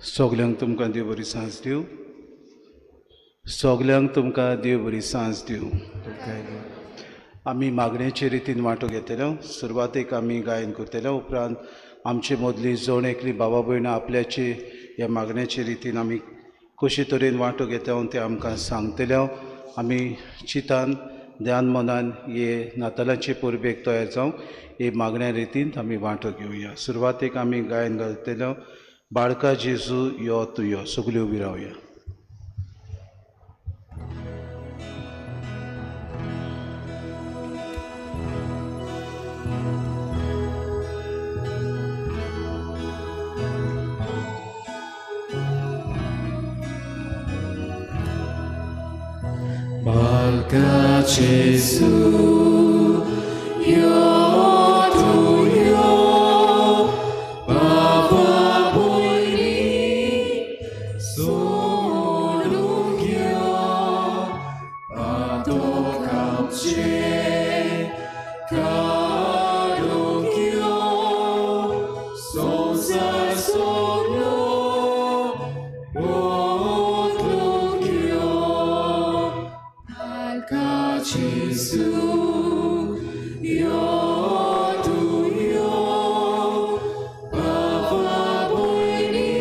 सगल्यांक तुमकां देव बरी सांज दिवं. सगल्यांक तुमकां देव बरी सांज दिवं. आमी मागणेचे रितीन वांटो घेतले. सुरवातेक आमी गायन करतले, उपरांत आमचे मदली जण एकली बाबा भयणां आपल्याची ह्या मागण्याचे रितीन आमी कशे तरेन वांटो घेतले ते आमकां सांगतले. आमी चिंतान ध्यान मनान हे नातालांचे परबेक तयार जावंक हे मागण्या रितीन आमी वांटो घेवया. सुरवातेक आमी गायन घालतले बाळका जेजू यो तूं यो. सगळ्यो उबी रावया. Barca Gesù, io tu io, Baba Boini, sono io, Pato Kamche, caro io, Sonsa sono, Gesù, io tu io, Baba Boini,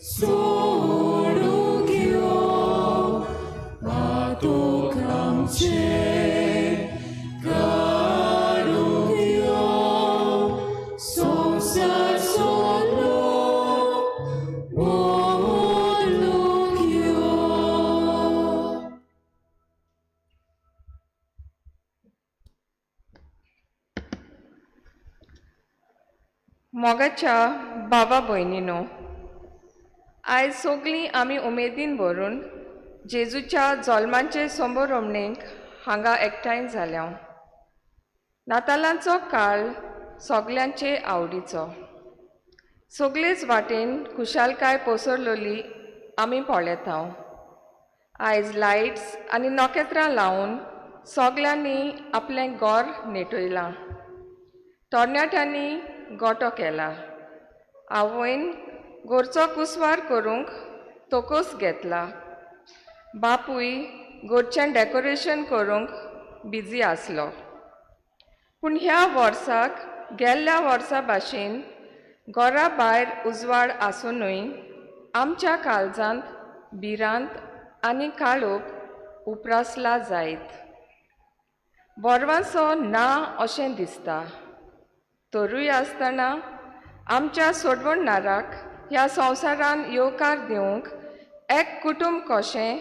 sono io, Pato Kamche, caro io, Sonsa sono, io. मोगाच्या बाबा भयणीनो, आयज सगळीं आमी उमेदीन भरून जेजूच्या जल्माचे संबरोमणेक हांगा एकठांय जाल्या. नातालांचो काळ सगल्यांचे आवडीचो. सगळेच वाटेन खुशालकाय पसरलोली आमी पळयता. आयज लायट्स आनी नखेत्रां लावन सगल्यांनी आपलें घर नेटयलां. तरणाट्यांनी गोटो केला. आवयन घरचो कुसवार करूंक तोकोस घेतला. बापूय घरचें डेकोरेशन करूंक बिजी आसलो. पूण ह्या वर्साक गेल्ल्या वर्सा भाशेन घरा भायर उजवाड आसुनूय आमच्या काळजांत भिरांत आनी काळोख उप्रासला जायत. बोरवांसो ना अशें दिसता. तरूय आसतना आमच्या सोडवणदाराक ह्या संवसारान येवकार दिवंक एक कुटुंब कशें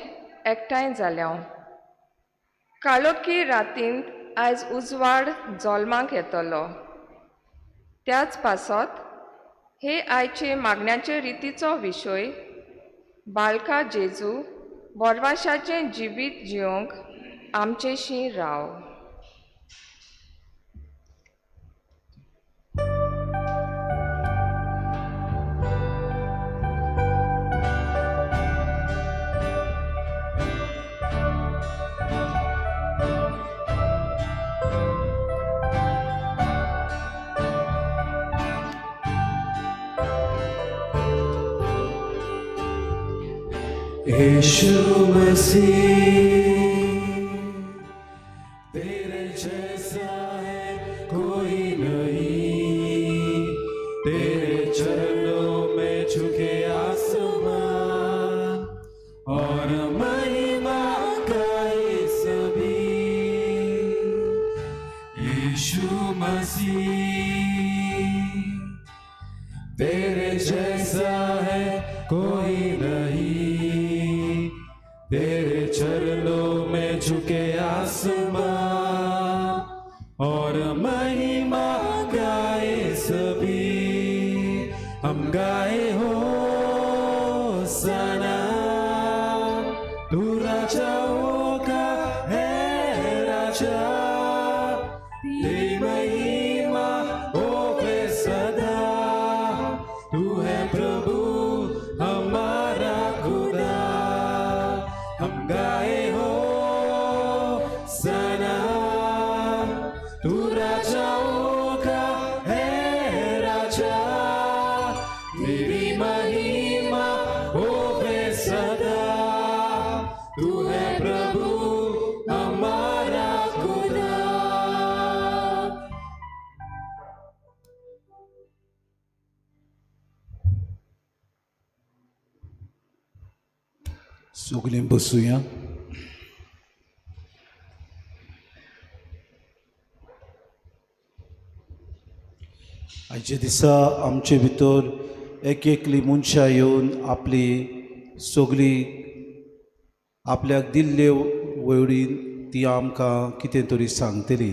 एकठांय जाल्या. काळोखी रातींत आयज उजवाड जल्माक येतलो. त्याच पासत हे आयचे मागण्याचे रितीचो विशय बाळका जेजू बोरवाशाचें जिवीत जिवंक आमचेशी राव. यीशु मसीह तेरे जैसा है कोई नहीं, तेरे चरणों में झुके आसमान और महिमा गाए सभी। यीशु मसीह तेरे जैसा है कोई नहीं, तेरे चरणों में झुके आसमान और महिमा गाए सभी। हम गाए हो सना, तू राजाओं का है राजा, तेरी महिमा होवे सदा, तू है प्रभु हमारा खुदा। हम गाए हो सना, तू राजाओं का है राजा, तेरी महिमा सगळीं बसुया. आयच्या दिसा आमचे भितर एक एकली मनशां येवन आपली सगळी आपल्याक दिल्ले वळीन ती आमकां कितें तरी सांगतली.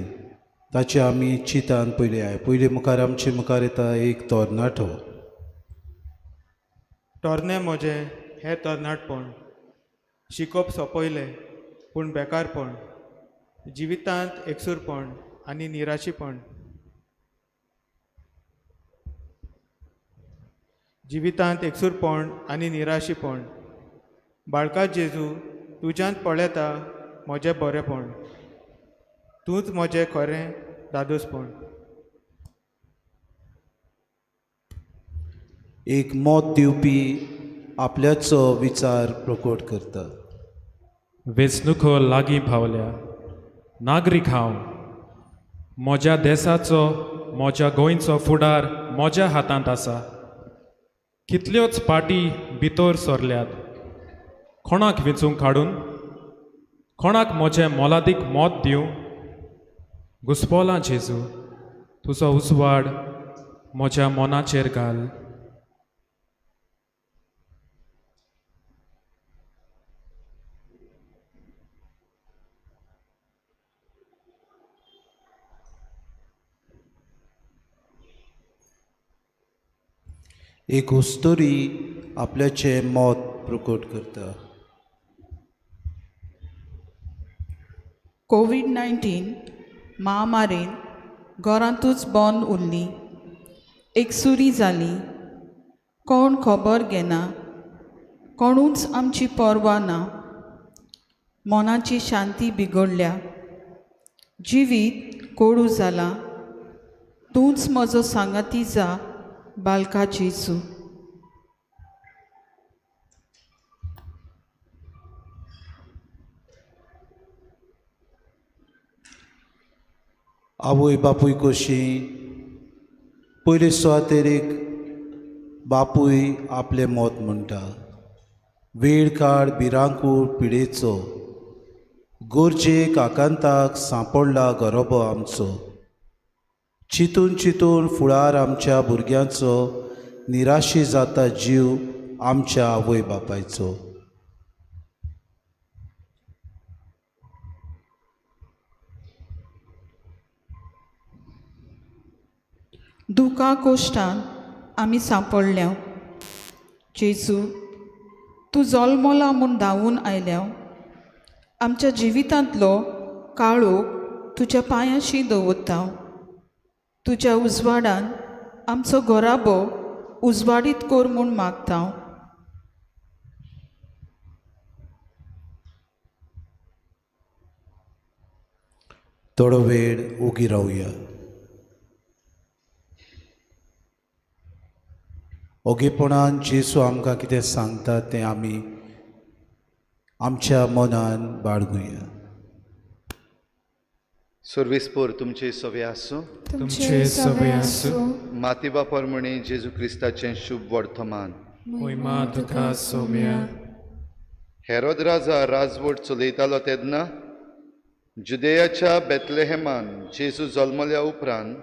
ताचें आमी चिंतान पयलें I पयले मुखार आमचे मुखार येता एक तरणाटो. तरणे म्हजें हें तरणाटपण, शिकोवप सोंपयलें पूण बेकारपण, जिवितांत एकसूरपण आनी निराशीपण. जिवितांत एकसूरपण आनी निराशीपण. बाळका जेजू तुज्यांत पळयता म्हजें बरेंपण, तूंच म्हजें खरें दादोसपण. एक मत दिवपी आपल्याचो विचार प्रकट करता. वेंचणुको लागीं पावल्या. नागरीक हांव, म्हज्या देसाचो म्हज्या गोंयचो फुडार म्हज्या हातांत आसा. कितल्योच पार्टी भितर सरल्यात. कोणाक वेंचूंक काडून, कोणाक म्हजें मोलादीक मत दिवं? घुस्पोलां जेजू, तुजो उजवाड म्हज्या मनाचेर घाल. एक उस्तोरी आपल्याचें मत प्रकट करता. कोवीड-19 महामारेन घरांतूच बंद उरली, एकसुरी जाली, कोण खबर घेना, कोणूच आमची पर्वा ना. मनाची शांती बिगडल्या, जिवीत कोडू जालां. तूंच म्हजो सांगाती जा बालका जेजू. आवय बापूय कशी पयले सुवातेर एक बापूय आपलें मत म्हणटा. वेळ काळ भिरांकूळ पिडेचो, गरजेक आकांताक सांपडला गरोबो आमचो. चिंतून चिंतून फुडार आमच्या भुरग्यांचो, निराशी जाता जीव आमच्या आवय बापायचो. दुकां कोश्टान आमी सांपडल्या. जेजू तूं जल्मला म्हूण धांवून आयल्या. आमच्या जिवितांतलो काळोख तुज्या पांयांशी दवरता. तुज्या उजवाडान आमचो घराबो उजवाडीत कर म्हूण मागता. थोडो वेळ ओगी रावया. ओगेपणान जेजू आमकां कितें सांगता तें आमी आमच्या मनान बाळगुया. सर्वेस्पोर तुमचे सवे आसूं. तुमचे सवे आसूं. माती बापर म्हणे जेजू क्रिस्ताचें शुभ वर्तमान. मोहिमा तुका सोम्या. हेरोद राजा राजवट चलयतालो तेन्ना जुदेयाच्या बेतलेहेमान जेजू जल्मल्या उपरांत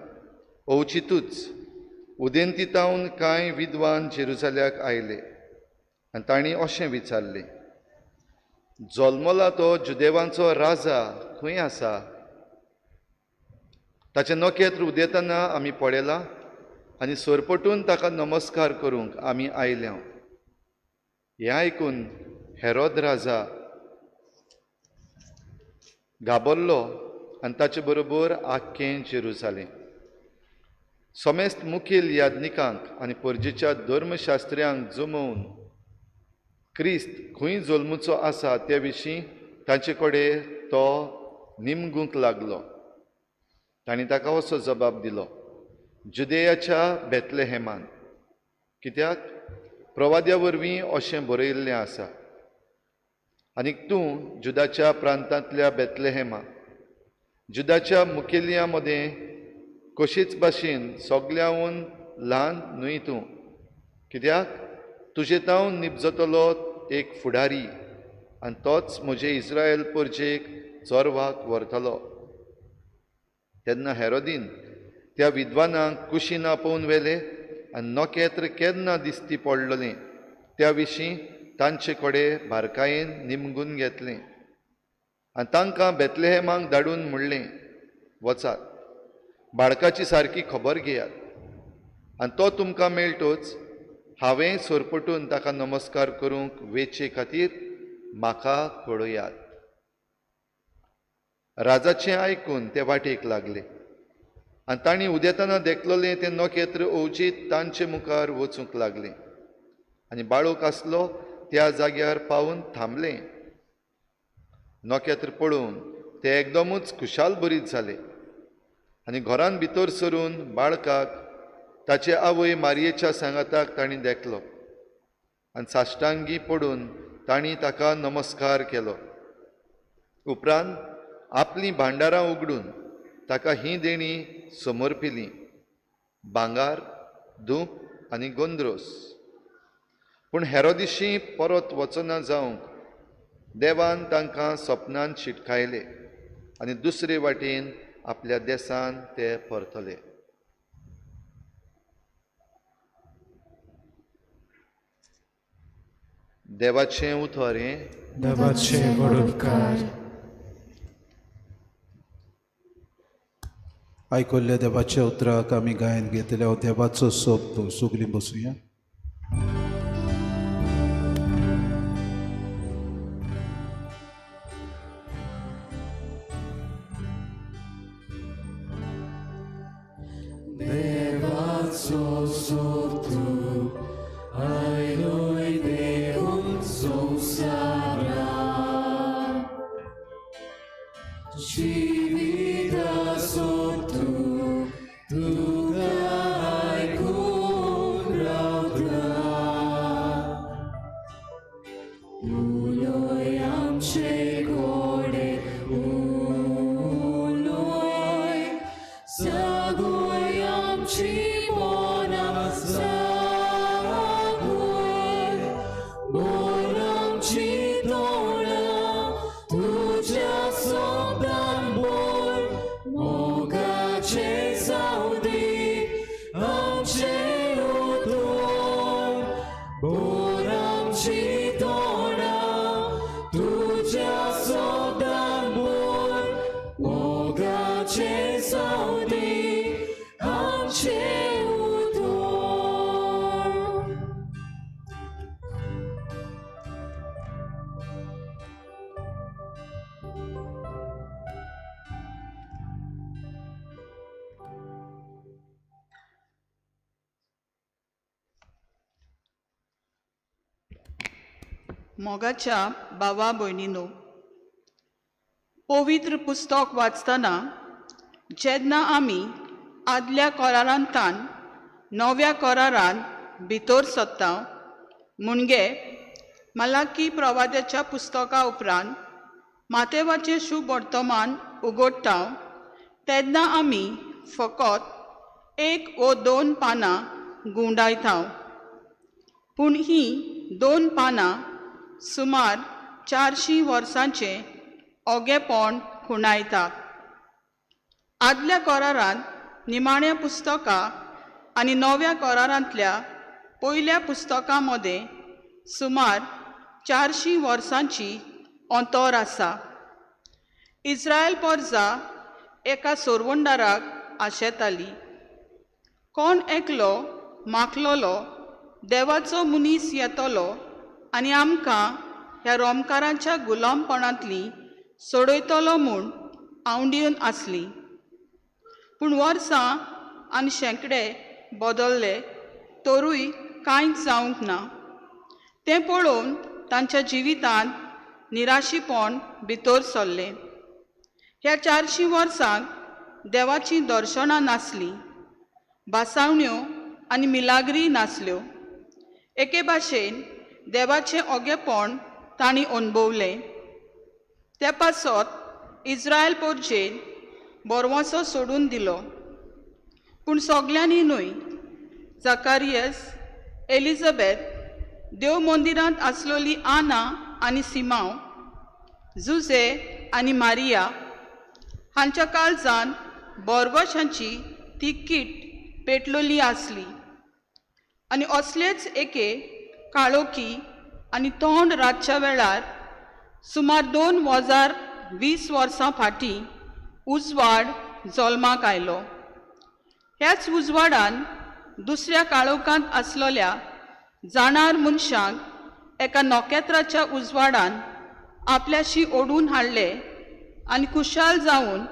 अवचितूच उदेंतीतावन कांय विद्वान जेरुजाल्याक आयले आनी तांणी अशें विचारलें, जल्मला तो जुदेवांचो राजा खंय आसा? ताचें नखेत्र उदेतना आमी पळयलां आनी सरपटून ताका नमस्कार करूंक आमी आयल्या. हें आयकून हेरोद राजा घाबरलो आनी ताचे बरोबर आख्खें जेरुजालें. समेस्त मुखेल याज्ञिकांक आनी परजेच्या धर्मशास्त्र्यांक जमोवन क्रिस्त खंय जल्मुचो आसा ते विशीं तांचे कडेन तो निमगूंक लागलो. तांणी ताका असो जबाब दिलो, जुदेयाच्या बेतलेहेमान. कित्याक प्रवाद्या वरवीं अशें बरयिल्लें आसा, आनीक तूं जुदाच्या प्रांतांतल्या बेतलेहेमा, जुदाच्या मुखेलयां मदें कशीच भाशेन सगळ्यांहून ल्हान न्हय तूं, कित्याक तुजे तावन निपजतलो एक फुडारी आनी तोच म्हजे इस्रायल परजेक चोरवाक व्हरतलो. तेन्ना हेरोदीन त्या विद्वानांक कुशीन आपोवन व्हेले आनी नखेत्र केन्ना दिसती पडलेलें त्या विशीं तांचे कडेन बारकायेन निमगून घेतलें आनी तांकां बेतलेहेमाक धाडून म्हणलें, वचात, बाळकाची सारकी खबर घेयात आनी तो तुमकां मेळटोच हांवें सोरपटून ताका नमस्कार करूंक वेचे खातीर म्हाका कळयात. राजाचें आयकून ते वाटेक लागले आनी तांणी उदेतना देखलेलें तें नखेत्र अवचीत तांचे मुखार वचूंक लागलें आनी बाळूक आसलो त्या जाग्यार पावून थांबलें. नखेत्र पळोवन ते एकदमूच खुशाल बरीत जाले आनी घरान भितर सरून बाळकाक ताचे आवय मारयेच्या सांगाताक तांणी देखलो आनी साश्टांगी पडून तांणी ताका नमस्कार केलो. उपरांत आपलीं भांडारां उगडून ताका ही देणी समर्पिली, भांगार, धूप आनी गोंद्रोस. पूण हेरोदिशी परत वचना जावंक देवान तांकां सपनान शिटकायले आनी दुसरे वाटेन आपल्या देसान ते परतले. देवाचें उतर हें. देवाचे व्हड उपकार. आयकल्ल्या देवाच्या उतराक आमी गायन घेतले. देवाचो सोब सगळीं बसुया. देवाचो सोब तूं आयलोय देवून संवसारांत, जिविता सोब तूं तुका आयकून रावता. उलोय आमचे कोडे उलोय, सागोय आमची मोना सागोय, बोल आमची तोंडां तुज्या सोबदान बोल, मोगाचे जावं आमचे उतोर, बोल आमची तोंडां तुज्या सोबदान बोल, मोगाचे जावं आमचे उतोर. मोगाच्या बाबा भयणीनो, पवित्र पुस्तक वाचतना जेन्ना आमी आदल्या करारांतान नव्या करारान भितर सरता, म्हणजे मलाकी प्रवाद्याच्या पुस्तका उपरांत मातेवाचें शुभ वर्तमान उगडटा, तेन्ना आमी फकत एक वो दोन पानां गुंडायता. पूण हीं दोन पानां सुमार 400 वर्सांचें ओगेपण खुणायतात. आदल्या करारांत निमाण्या पुस्तकां आनी नव्या करारांतल्या पयल्या पुस्तकां मदें सुमार 400 वर्सांची अंतर आसा. इस्रायल परजा एका सोरवंडाराक आशेताली. कोण एकलो माखलोलो देवाचो मनीस येतलो आनी आमकां ह्या रोमकारांच्या गुलामपणांतली सोडयतलो म्हूण आवडीन आसली. पूण वर्सां आनी शेंकडे बदल्ले तरूय कांयच जावंक ना. तें पळोवन तांच्या जिवितांत निराशीपण भितर सरलें. ह्या 400 वर्सांक देवाचीं दर्शनां नासलीं, भासावण्यो आनी मिलाग्री नासल्यो. एके भाशेन देवाचें ओगेपण तांणी अणभवलें. ते पासत इस्रायल पोरजेन बोरवंसो सोडून दिलो. पूण सगल्यांनी न्हय. जाकारियस, एलिझाबेथ, देव मंदिरांत आसलोली आना आनी सिमांव जुजे आनी मारिया हांच्या काळजान बोरवशांची ती कीट पेटलोली आसली आनी असलेच एके काळोखी आनी तोंड रातच्या वेळार सुमार 2020 वर्सां फाटीं उजवाड जल्माक आयलो. ह्याच उजवाडान दुसऱ्या काळोखांत आसलेल्या जाणार मनशांक एका नखेत्राच्या उजवाडान आपल्याशी ओडून हाडले आनी खुशाल जावन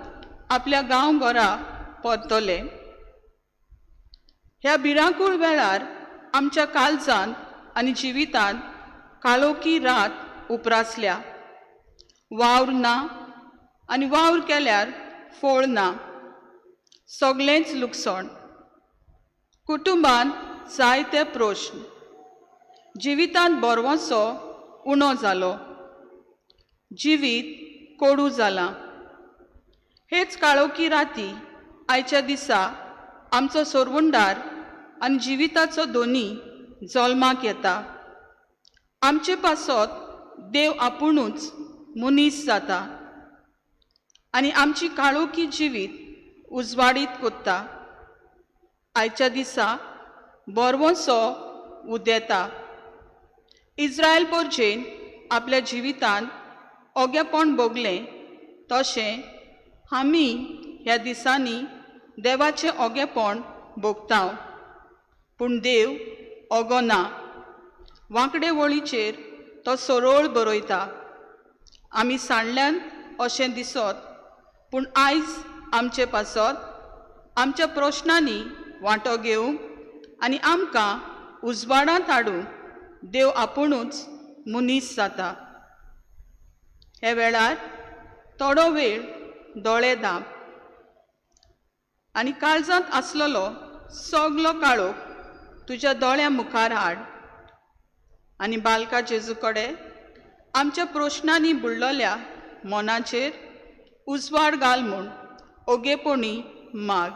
आपल्या गांव घरा परतले. ह्या भिरांकूळ वेळार आमच्या काळजांत आनी जिवितांत काळोखी रात उप्रासल्या. वावर ना आनी वावर केल्यार फोळ ना, सगळेंच लुकसाण. कुटुंबांत जायते प्रश्न, जिवितांत बरवसो उणो जालो, जिवीत कोडू जालां. हेच काळोखी राती आयच्या दिसा आमचो सोरवंडार आनी जिविताचो दोनी जल्माक येता. आमचे पासत देव आपुणूच मनीस जाता आनी आमची काळोखी जिवीत उजवाडीत कोत्ता. आयच्या दिसा बरवसो उदेता. इस्रायल पोरजेन आपल्या जिवितांत ओगेपण भोगलें तशें आमी ह्या दिसांनी देवाचें ओगेपण भोगता. पूण देव ओगो ना, वांकडे वळीचेर तो सरळ बरयता. आमी सांडल्यान अशें दिसत, पूण आयज आमचे पासत आमच्या प्रश्नांनी वांटो घेवंक आनी आमकां उजवाडांत हाडूंक देव आपुणूच मनीस जाता. हे वेळार थोडो वेळ दोळे धांप आनी काळजांत आसलेलो सगलो काळोख तुज्या दोळ्यां मुखार हाड आनी बालका जेजू कडेन आमच्या प्रश्नांनी बुडलेल्या मनाचेर उजवाड घाल म्हूण ओगेपणी माग.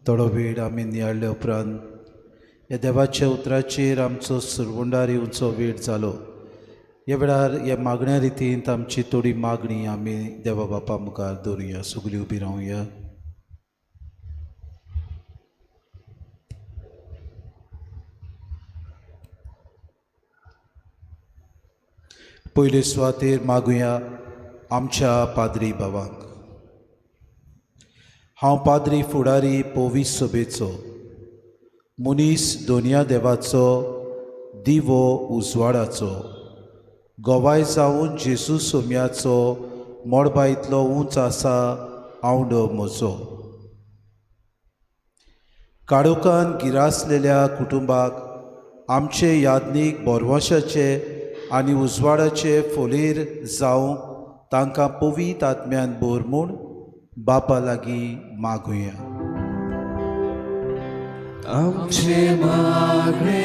थोडो वेळ आमी नियाळ्ळे उपरांत ह्या देवाच्या उतराचेर आमचो सुरवंडार येवचो वेळ जालो. ह्या वेळार ह्या मागण्या रितीन आमची थोडी मागणी आमी देवा बापा मुखार दवरुया. सगळीं उबी रावया. पयले सुवातेर मागुया आमच्या पाद्री बाबांक. हांव पाद्री फुडारी पोवीस सभेचो मनीस दोनया देवाचो दिवो उजवाडाचो गोवाय जावन जेजू सोम्याचो मळबा इतलो उंच आसा आवडो म्हजो. काळोखान गिरासलेल्या कुटुंबाक आमचे यादनीक बोरवाशाचे आनी उजवाडाचे फोलेर जावंक तांकां पवीत आत्म्यान बोर म्हूण बापा लागीं मागुया. आमचे मागणे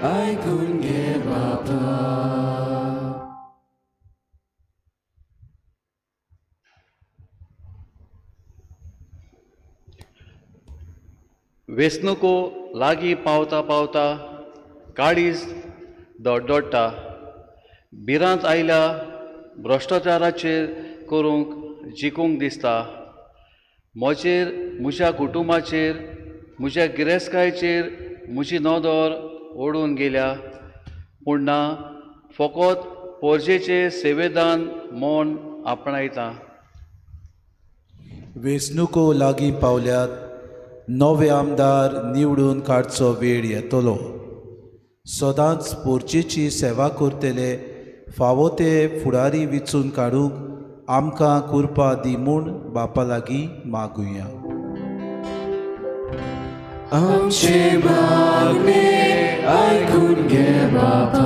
आयकून घे बापा. वेंचणुको लागीं पावता पावता काळीज धडधडटा. भिरांत आयल्या भ्रश्टाचाराचेर करूंक जिखूंक दिसता. म्हजेर, म्हज्या कुटुंबाचेर, म्हज्या गिरेस्तकायेचेर म्हजी नदर ओडून गेल्या, पूण ना, फकत पोरजेचें सेवेदान मन आपणायता. वेंचणुको लागीं पावल्यात, नवे आमदार निवडून काडचो वेळ येतलो. सदांच पोरजेची सेवा करतले फावो ते फुडारी विचून काडूंक आमकां कुरपा दी म्हूण बापा लागीं मागुया. आमचे मागणे आयकून घे बापा.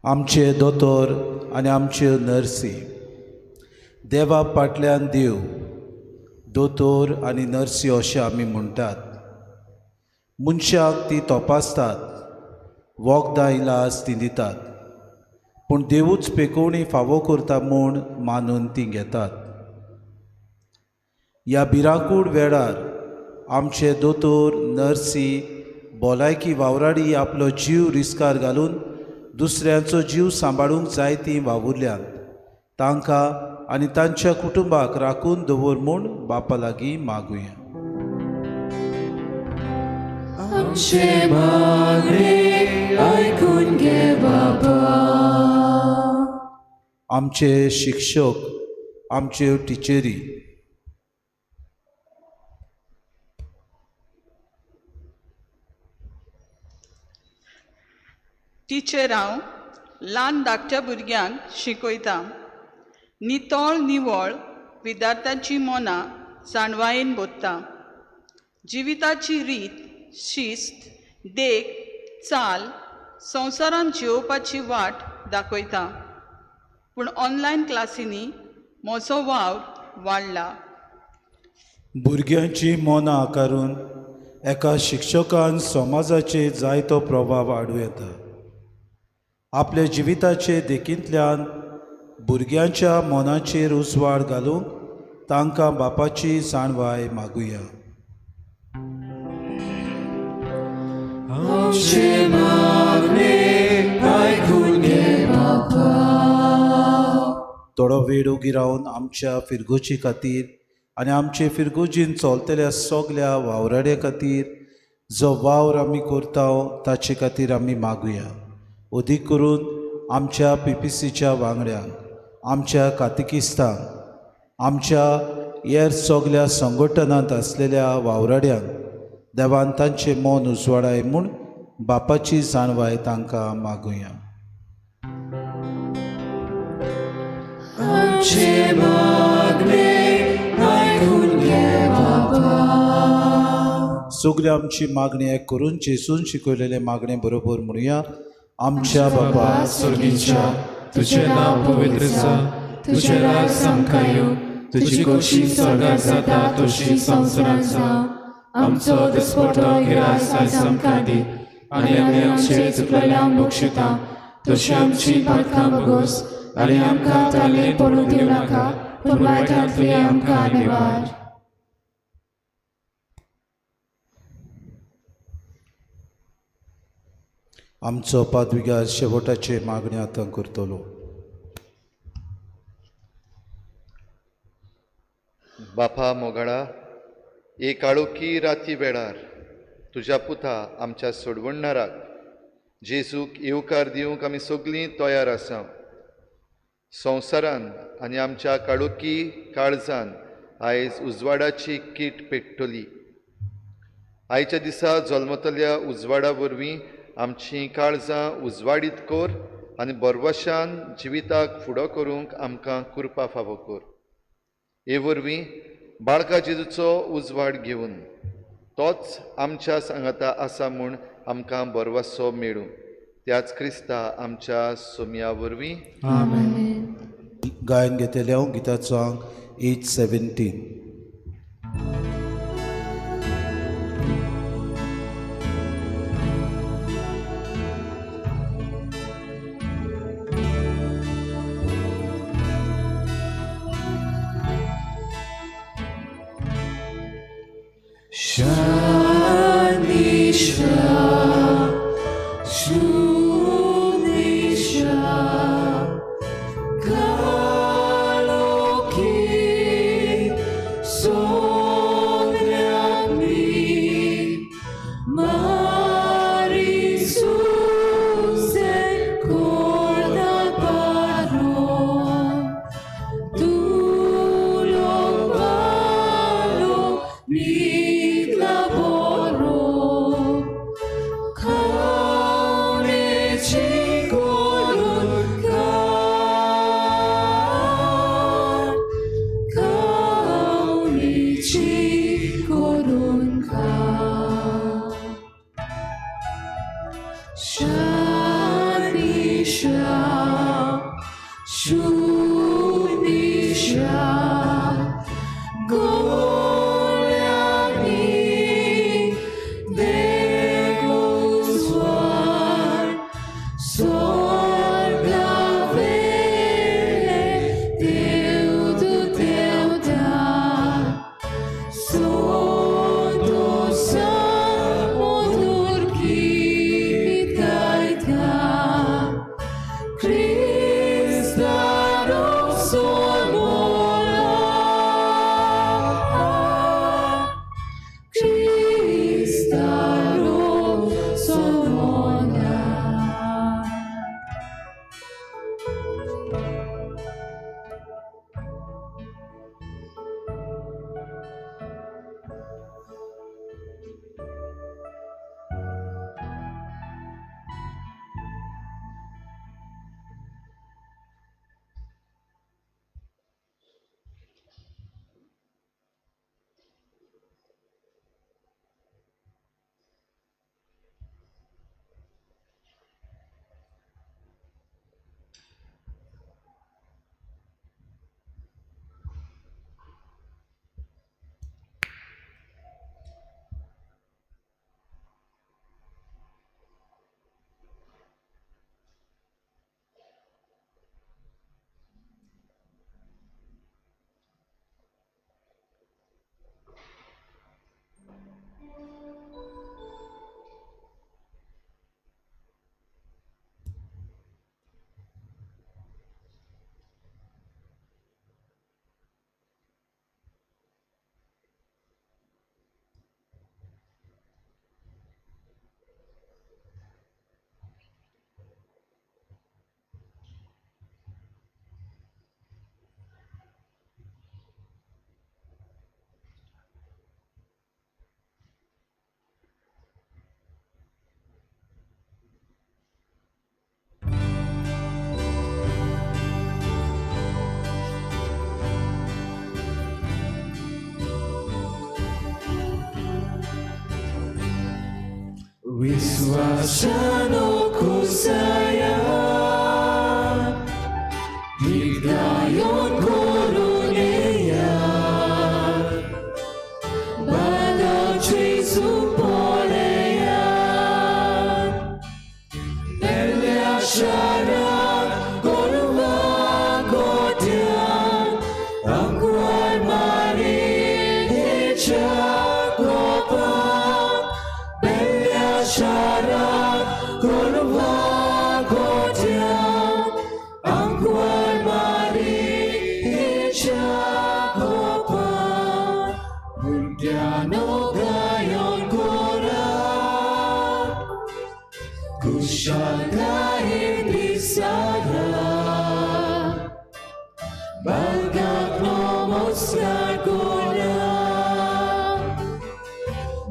आमचे दोतोर आनी आमच्यो नर्सी, देवा फाटल्यान देव, दोतोर आनी नर्सी अशें आमी म्हणटात. मनशाक ती तपासतात, वखदां इलाज ती दितात, पूण देवूच पेकोवणी फावो करता म्हूण मानून ती घेतात. ह्या भिरांकूळ वेळार आमचे दोतोर, नर्सी, भलायकी वावराडी आपलो जीव रिस्कार घालून दुसऱ्यांचो जीव सांबाळूंक जायतीं वावुरल्यांत. तांकां आनी तांच्या कुटुंबाक राखून दवर म्हूण बापा लागीं मागुया. आमचे मागणे आयकून घे बापा. आमचे शिक्षक, आमच्यो टिचरी, टिचर हांव ल्हान धाकट्या भुरग्यांक शिकयता. नितळ निवळ विद्यार्थ्यांची मनां जाणवायेन भरता. जिविताची रीत, शिस्त, देख, चाल, संवसारांत जियोवपाची वाट दाखयता. पूण ऑनलायन क्लासींनी म्हजो वावर वाडला. भुरग्यांची मनां आकारून एका शिक्षकान समाजाचेर जायतो प्रभाव हाडूं येता. आपल्या जिविताचे देखींतल्यान भुरग्यांच्या मनाचेर उजवाड घालूंक तांकां बापाची जाणवाय मागुया. आमचे मागणे आयकून घे बापा. थोडो वेळ उगी रावन आमच्या फिरगोजी खातीर आनी आमचे फिरगोजीन चलतल्या सगल्या वावराड्या खातीर जो वावर आमी करता ताचे खातीर आमी मागुया. अदीक करून आमच्या पीपीसीच्या वांगड्यांक, आमच्या कातिकिस्तांक, आमच्या हेर सगल्या संघटनांत आसलेल्या वावराड्यांक देवान तांचें मन उजवाडाय म्हूण बापाची जाणवाय तांकां मागुया. आमचे मागणे आयकून घे बापा. सगळी आमची मागणी एक करून जेजून शिकयलेले मागणे बरोबर म्हणुया. आमच्या बापा स्वर्गीच्या, तुझें नांव पवित्र जावं, तुजें राज आमकां येवं, तुजी खोशी स्वर्गात जाता तशी संवसारांत जावं. आमचो दिसपटो गिरास आयज आमकां दी आनी आमी आमचे चुकलेल्यांक बक्षिता तशी आमची पातकां बगोस आनी आमकां तालें पडूंक दिवं नाका, पूण वायटांतली आमकां निवार. आमचो पादविगार शेवटाचे मागणे आतां करतलो. बापा मोगाळा, एक काळोखी राती वेळार तुज्या पुता आमच्या सोडवणणाराक जेजूक येवकार दिवंक आमी सगळीं तयार आसा. संवसारान आनी आमच्या काळोखी काळजान आयज उजवाडाची कीट पेट्टली. आयच्या दिसा जल्मतल्या उजवाडा वरवीं आमचीं काळजां उजवाडीत कर आनी बरवशान जिविताक फुडो करूंक आमकां कृपा फावो कर. हे वरवीं बाळका जेजूचो उजवाड घेवन तोच आमच्या सांगाता आसा म्हूण आमकां बरवसो मेळूं. त्याच क्रिस्ता आमच्या सोमया वरवीं. आमेन. गायन घेतले हांव गिताचो आंक 817. Shani Shra, Shuni Shra, Kaloki. विश्वासानो खुशाया गीत गायन करून येया बालक जेजू पळया बेल्या शाराक गोरवां गोठ्यान आंकवार मारयेच्या गोपान बेल्या शाराक गोरवां गोठ्यान आंकवार मारयेच्या गोपान भुरग्यांनो गायन करा खुशालकायेन दिसाया बालकाक नमस्कार करा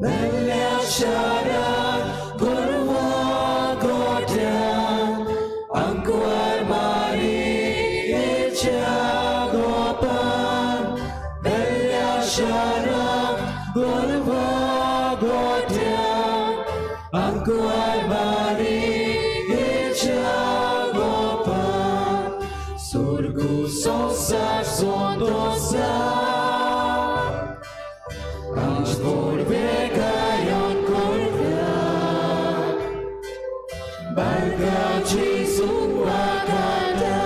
बेल्या शाराक गोरवां गोठ्यान आंकवार मारयेच्या गोपान बेल्या शाराक गोरवां गोठ्यान आंकवार मारयेच्या गोपान सोर्गू संवसार संतोसा आज वरवीं गायन करया बालका जेजूक वागाटा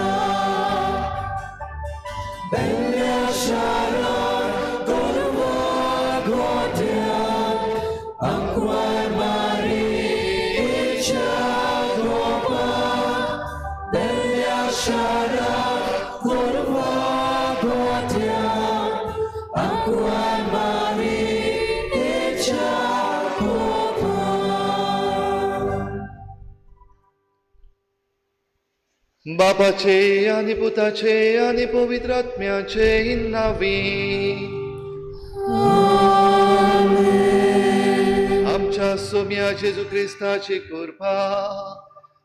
बेल्या शाराक गोरवां गोठ्यान आंकवार मारयेच्या गोपान बेल्या शाराक गोरवां गोठ्यान आंकवार मारयेच्या गोपान. बापाचे आनी पुताचे आनी पवित्र आत्म्याचे नांवी. आमच्या सोम्या जेजू क्रिस्ताची कृपा,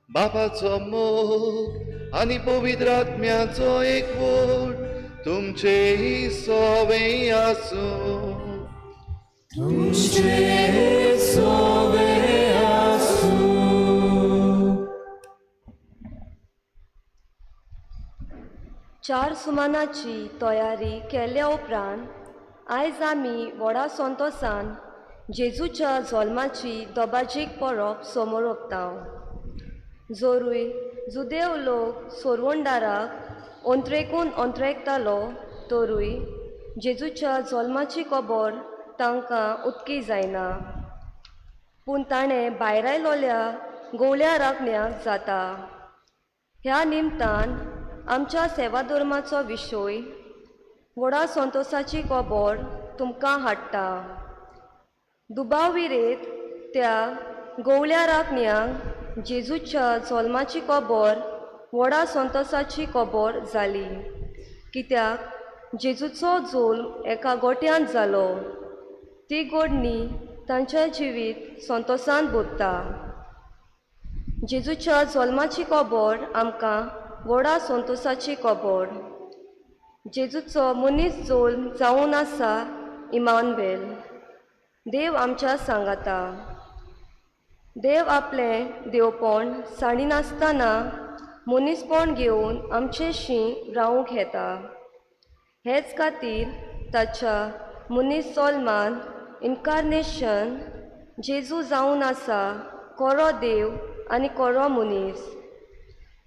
बापाचो मोग आनी पवित्र आत्म्याचो एकवट तुमचे सोवे आसूं. तुमचे सोवे आसूं. चार सुमानाची तयारी केल्या उपरांत आयज आमी व्हडा संतोसान जेजूच्या जल्माची दबाजीक परब समोर ओंपता. जोरूय जुदेव लोक सोरवणदाराक अंत्रेकून अंत्रेकतालो तरूय जेजूच्या जल्माची खबर तांकां उत्की जायना, पूण ताणें भायरायलोल्या गोवल्या राखण्याक जाता. ह्या निमतान आमच्या सेवाधर्माचो विशय व्हडा संतोसाची खबर तुमकां हाडटा. दुबाव विरेत त्या गोवल्या राखण्यांक जेजूच्या जल्माची खबर व्हडा संतोसाची खबर जाली, कित्याक जेजूचो जोल्म एका गोट्यांत जालो. ती गोडणी तांच्या जिवीत संतोसान भरता. जेजूच्या जल्माची खबर आमकां व्हडा संतोसाची खबर. जेजूचो मनीस जोल्म जावन आसा इमानुएल, देव आमच्या सांगाता. देव आपलें देवपण साणिनासतना मनीसपण घेवन आमचेशी रावूंक येता. हेच खातीर ताच्या मनीस जल्मान इनकारनेशन जेजू जावन आसा कोरो देव आनी कोरो मनीस.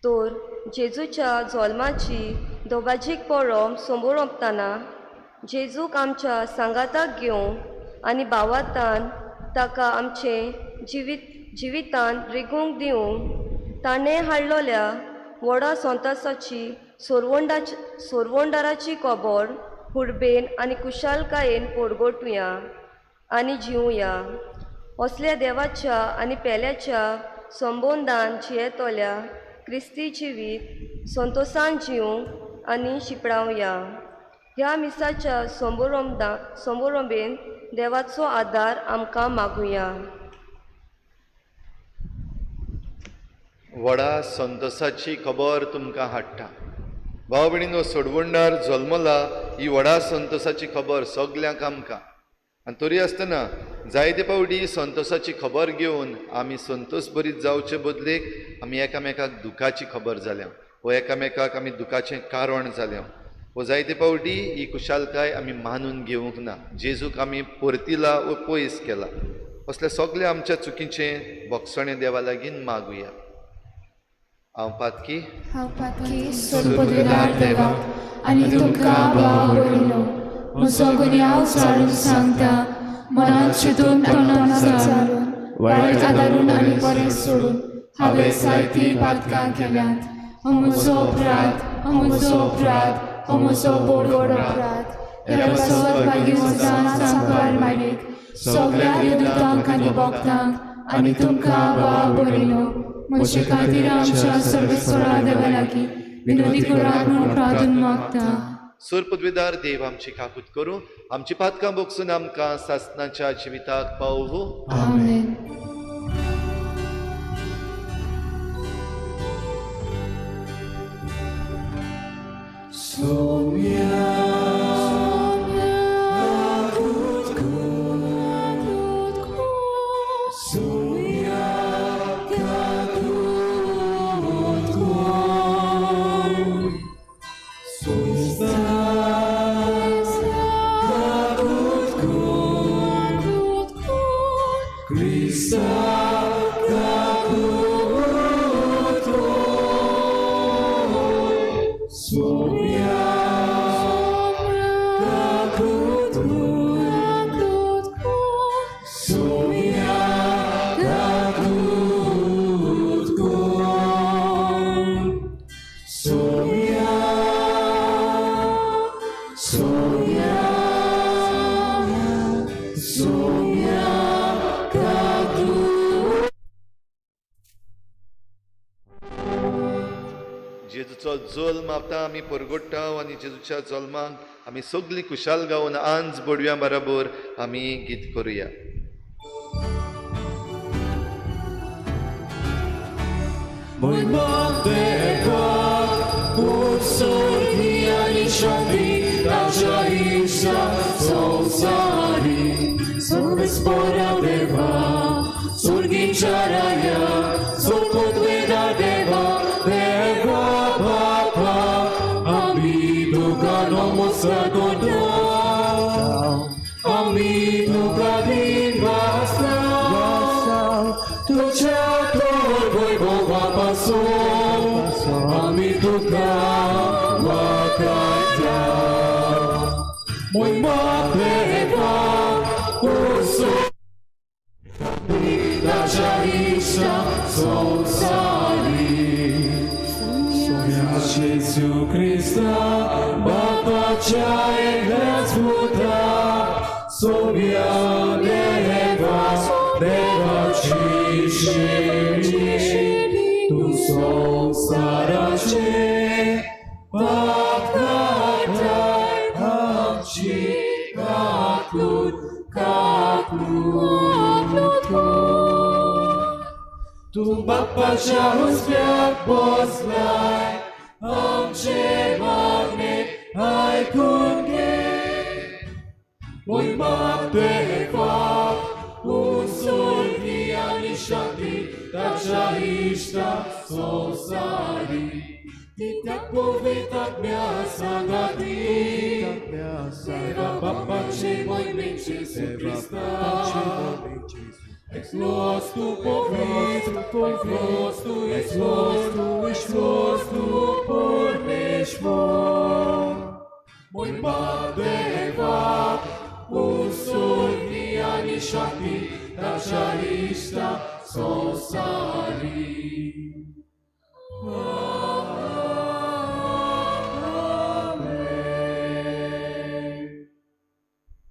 तर जेजूच्या जल्माची दबाजीक परब समोर ओंपतना जेजूक आमच्या सांगाताक घेवंक आनी भावातान ताका आमचें जिवितान रिगूंक दिवंक ताणें हाडलोल्या व्हडा संतोसाची सोरवंडाराची खबर हुडबेन आनी कुशालकायेन पोरगोटुया आनी जिवया. असल्या देवाच्या आनी पेल्याच्या संबंदान जियेतल्या क्रिस्ती जिवीत संतोसान जिवंक आनी शिपडावया. ह्या मिसाच्या सोंबोरोंबेन देवाचो आदार आमकां मागुया. व्हडा संतोसाची खबर तुमकां हाडटा. भाव भयणीनो, सोडवणदार जल्मला ही व्हडा संतोसाची खबर सगल्यांक आमकां. आनी तरी आसतना जायते फावटी संतोसाची खबर घेवन आमी संतोस बरीत जावचे बदलेक आमी एकामेकाक दुखाची खबर जाल्या वो एकामेकाक आमी दुखाचें कारण जाल्या वो जायते फावटी ही खुशालकाय आमी मानून घेवंक ना, जेजूक आमी परतिला वो पयस केला। असले सगळे आमच्या चुकीचें भोगसणें देवा लागीं मागुया। हांव पातकी, हांव पातकी सोदपदवीदार देवाक आनी तुमकां भाव बरयलो म्हजो गुन्यांव चालून सांगता, मनान चिंतून तोंडान चालून वायट आदारून आनी बरें सोडून हांवें जायतीं पातकां केल्यांत। हो म्हजो अपराध, हो म्हजो अपराध, हो म्हजो व्हड अपराध। ह्या पासत मागीर वचान सांबार मारीत सगळ्या देवतांक आनी भक्तांक आनी तुमकां भाव बरयलो म्हजे खातीर आमच्या सर्वेस्वरा देवा लागीं विनोदी करात म्हूण प्रार्थना मागता। सूर पदवीदार देव आमची काकूत करूं, आमची पातकां भोगसून आमकां सासणाच्या जिविताक पावोवं। आमेन। जेजूचो जल्म आतां आमी परगट्टा आनी जेजूच्या जल्माक आमी सगळीं खुशाल गावन आंज बडव्या बराबर आमी गीत करुया।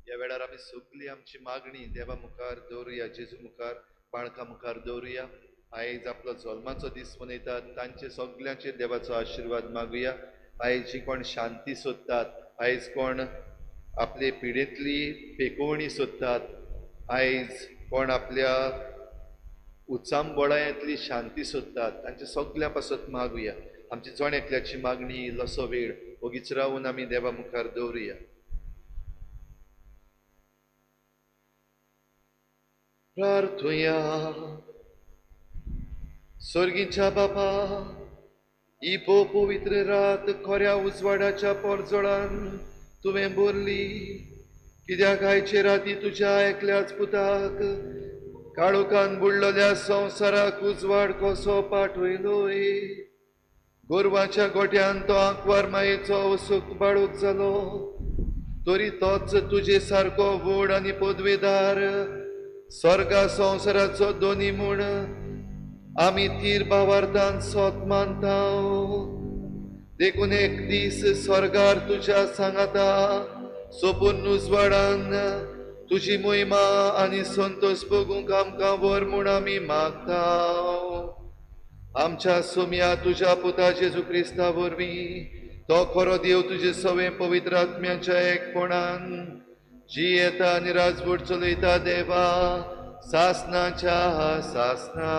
ह्या वेळार आमी सगळी आमची मागणी देवा मुखार दवरुया, जेजू मुखार, बाळका मुखार दवरुया। आयज आपलो जल्माचो दीस मनयतात तांचे सगळ्यांचेर देवाचो आशिर्वाद मागुया। आयज जी कोण शांती सोदतात, आयज कोण आपले पिडेंतली पेकोवणी सोदतात, आयज कोण आपल्या उचांबळांतली शांती सोदतात, तांचे सगळ्यां पासत मागुया। आमची जण एकल्याची मागणी इल्लोसो वेळ ओगीच रावून आमी देवा मुखार दवरुया। प्रार्थुया. सर्गीच्या बापा, ही भोव पवित्र रात खऱ्या उजवाडाच्या पोरजोळान तुवें भरली. कित्याक आयचे राती तुज्या एकल्याच पुताक काळोखान बुडलेल्या संवसाराक उजवाड कसो पाठयलोय. गोरवाच्या गोट्यान तो आंकवार मायेचो वसूक बाळूक जालो, तरी तोच तुजे सारको व्हड आनी पदवेदार स्वर्गा संवसाराचो दोनी म्हूण आमी तीर भावार्थान सोत मानता. देखून एक दीस स्वर्गार तुज्या सांगाता सोपून उजवाडान तुजी मोहिमा आनी संतोष भोगूंक आमकां व्हर म्हूण आमी मागता. आमच्या सोम्या तुज्या पुता जेजू क्रिस्ता वरवीं तो खरो देव तुजे सवे पवित्र आत्म्याच्या एकपणान जी येता आनी राजवट चलयता देवा सासनाच्या सासना.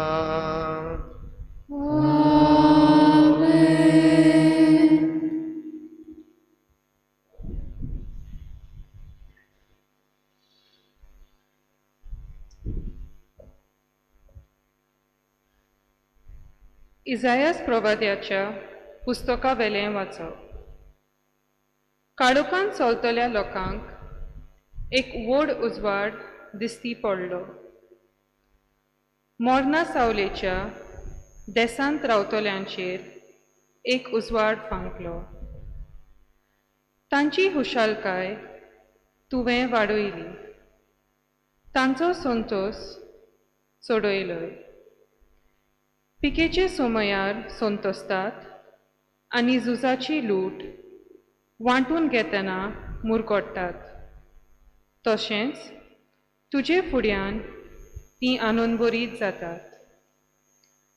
इजायास प्रवाद्याच्या पुस्तका वेलें वाचप. काळोखान चलतल्या लोकांक एक व्हड उजवाड दिसती पडलो. मोरना सावलेच्या देसांत रावतल्यांचेर एक उजवाड फांकलो. तांची हुशालकाय तुवें वाडयली, तांचो संतोस चडयलोय. पिकेचे सोमयार संतोसतात आनी झुजाची लूट वांटून घेतना मुरगोट्टात, तशेंच तुजे फुड्यान तीं आनंदभरीत जातात.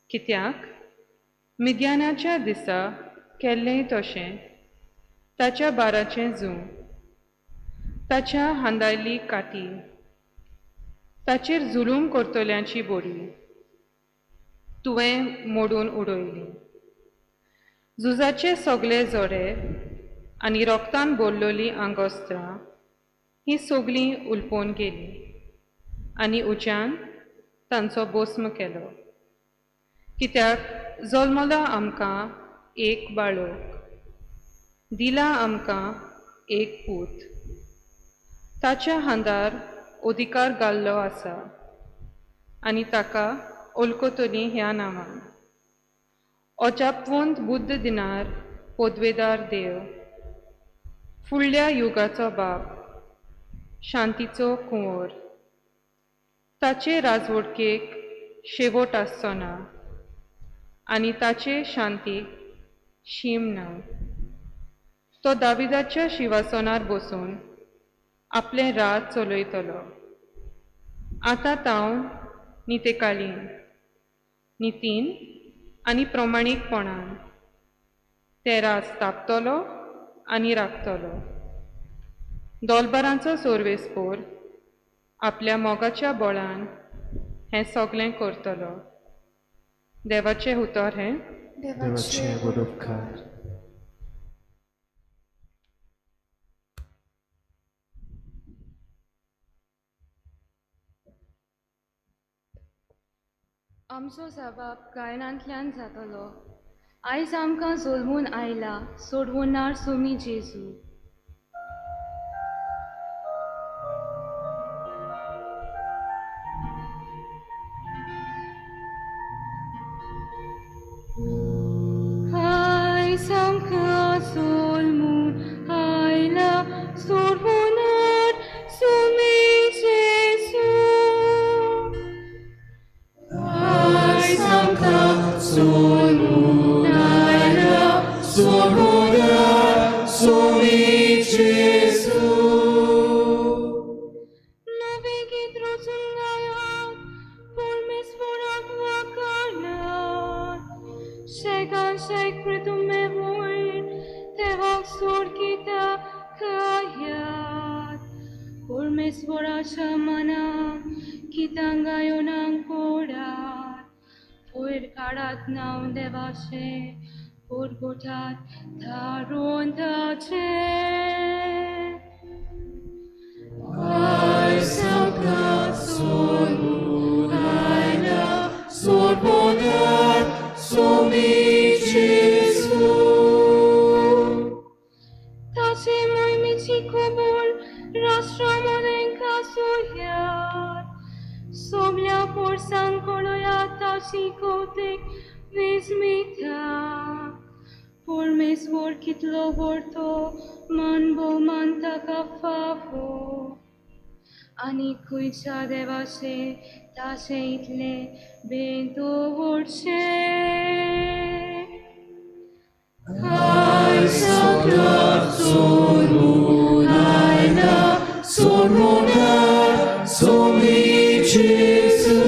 कित्याक मिद्यानाच्या दिसा केल्लें तशें ताच्या बाराचें जूं, ताच्या हांदायल्ली काती, ताचेर जुलूम करतल्यांची बोडी तुवें मोडून उडयली. झुजाचे सगळे जोडे आनी रोगतान भरलेलीं आंगोस्त्रां हीं सगळीं उलपोवन गेलीं आनी उज्यान तांचो भस्म केलो. कित्याक जल्मला आमकां एक बाळक, दिला आमकां एक पूत, ताच्या हांदार अधिकार घाल्लो आसा आनी ताका ओलकोतली ह्या नांवान. अजापवंत बुद्ध दिनार पदवेदार देव, फुडल्या युगाचो बाप, शांतीचो कुंवर, ताचे राजवटकेक शेवट आसचो ना आनी ताचे शांतीक शीम ना. तो दाविदाच्या शिवासनार बसून आपलें राज चलयतलो. आतां तावन नितेकालीन नितीन आनी प्रमाणीकपणान ते राज स्थापतलो आनी राखतलो. दोलबारांचो सोर्वेस्पोर आपल्या मोगाच्या बळान हें सगळें करतलो. देवाचें उतर हें. देवाचें व्हड उपकार. आमचो जबाब गायनांतल्यान जातलो. आयज आमकां जल्मून आयला सोडवणार सोमी जेजू. आयज आमकां जल्मून आयला सोडवणार सोमी जेजू. आयज आमकां जल्मून आयला सोडवणार सोमी जेजू. नवें गीत रचून गायात, परमेश्वराक वाखाणात. शेकान शेक प्रितुमे वयर देवाक सोड गितां गायात. परमेश्वराच्या मनाक गितां गायोनांक पडात. वयर काडात नांव देवाचें, परगटात धारून ताचें. आयज आमकां जल्मून सोमी जेजू. ताचे मोहिमेची खबर राष्ट्रा मदें कासोयात, सगल्या पोरसांक कळयात ताची कवतेक विस्मिता. परमेश्वर कितलो व्हड तो मान भोवमान ताका फावो, आनी खंयच्या देवाचें ताचें इतलें बेन दवरचें. आयज आमकां सोडून आयला सोडूनार सोमी जेजू.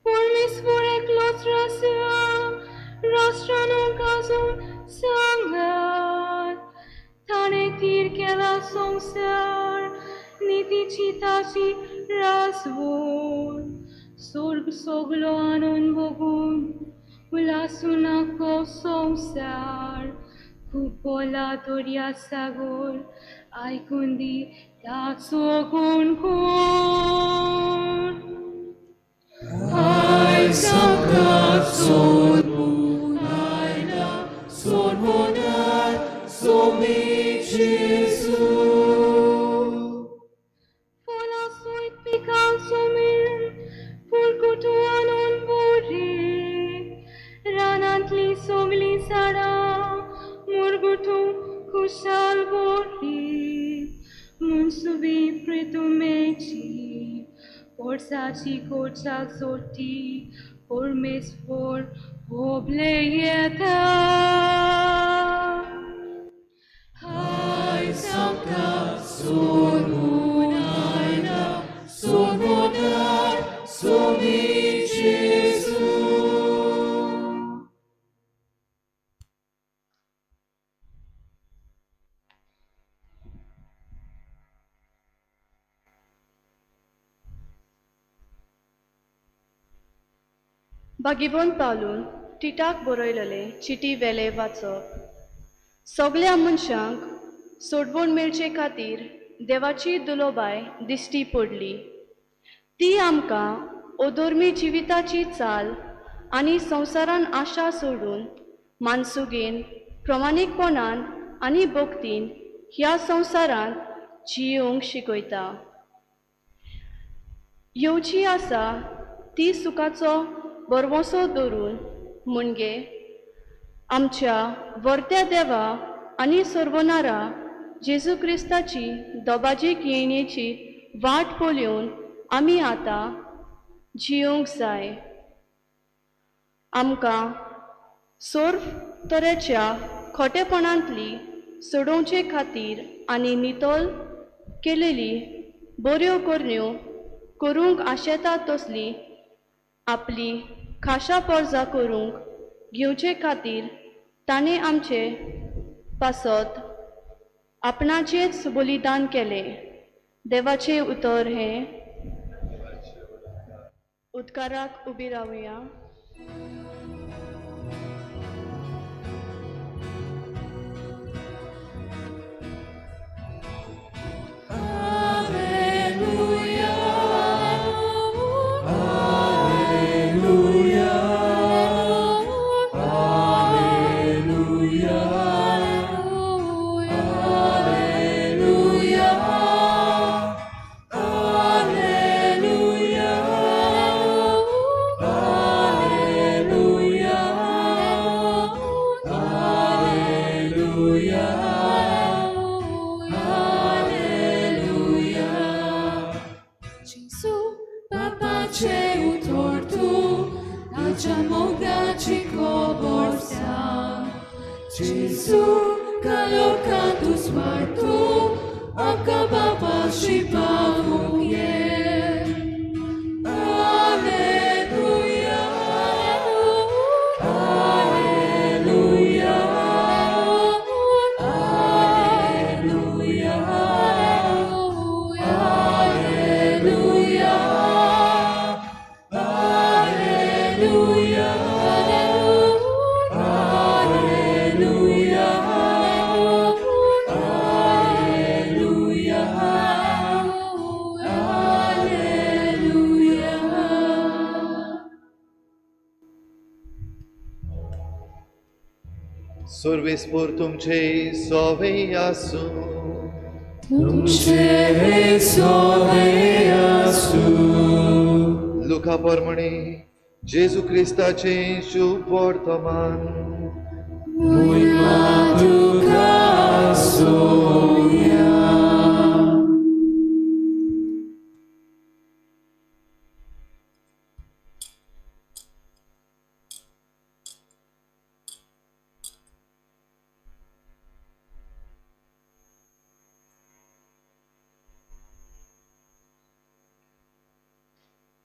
परमेश्वर एकलोच आसा, राष्ट्रांनो गाजोवन सांगात, ताणें थीर केला संवसार, नितीची ताची राजवट. स्वर्ग सगलो आनंद भोगून उल्हासून आख्खो संवसार, खुपोला दर्या सागर आयकून दी ताचो गुणगण. आयज आमकां सोडून आयला सोडूनार सोमी जेजू. फळां सयत पिकां जमीन फुलकुटू आनंद भरीत, रानांतलीं सगलीं झाडां मुरगुटू खुशाल भरीत. मनसुबी प्रितुमेची पोरसाची कोर्चाक जोडटी परमेश्वर होबले येता. आयज आमकां सोडून आयला सोडूनार सोमी जेजू. भागीवन पावलून टिटाक बरयलेले चिटी वेले वाचप. सगल्या मनशांक सोडवण मेळचे खातीर देवाची दुलोबाय दिश्टी पडली. ती आमकां अधर्मी जिविताची चाल आनी संवसारान आशा सोडून मानसुगेन प्रमाणीकपणान आनी भक्तीन ह्या संवसारांत जियोंक शिकयता. येवची आसा ती सुखाचो बरवसो धरून म्हणजे आमच्या वर्त्या देवा आनी सर्वनारा जेजू क्रिस्ताची दबाजीक येणेची वाट पळोवन आमी आतां जियोंक जाय. आमकां सर्व तरेच्या खोटेपणांतली सोडोवचे खातीर आनी नितळ केलेली बऱ्यो करण्यो करूंक आशेता तसली आपली खाशा पर्जा करूंक घेवचे खातीर ताणें आमचे पासत आपणाचेच बलिदान केलें. देवाचें उतर हें. उदकाराक उबी रावया. Hallelujah. सर्वेस्पोर तुमचे सोवे आसूं. तुमचे सोवे आसूं. लुका प्रमाणे जेजू क्रिस्ताचें शुभ वर्तमान. मोहिमा तुका सोम्या.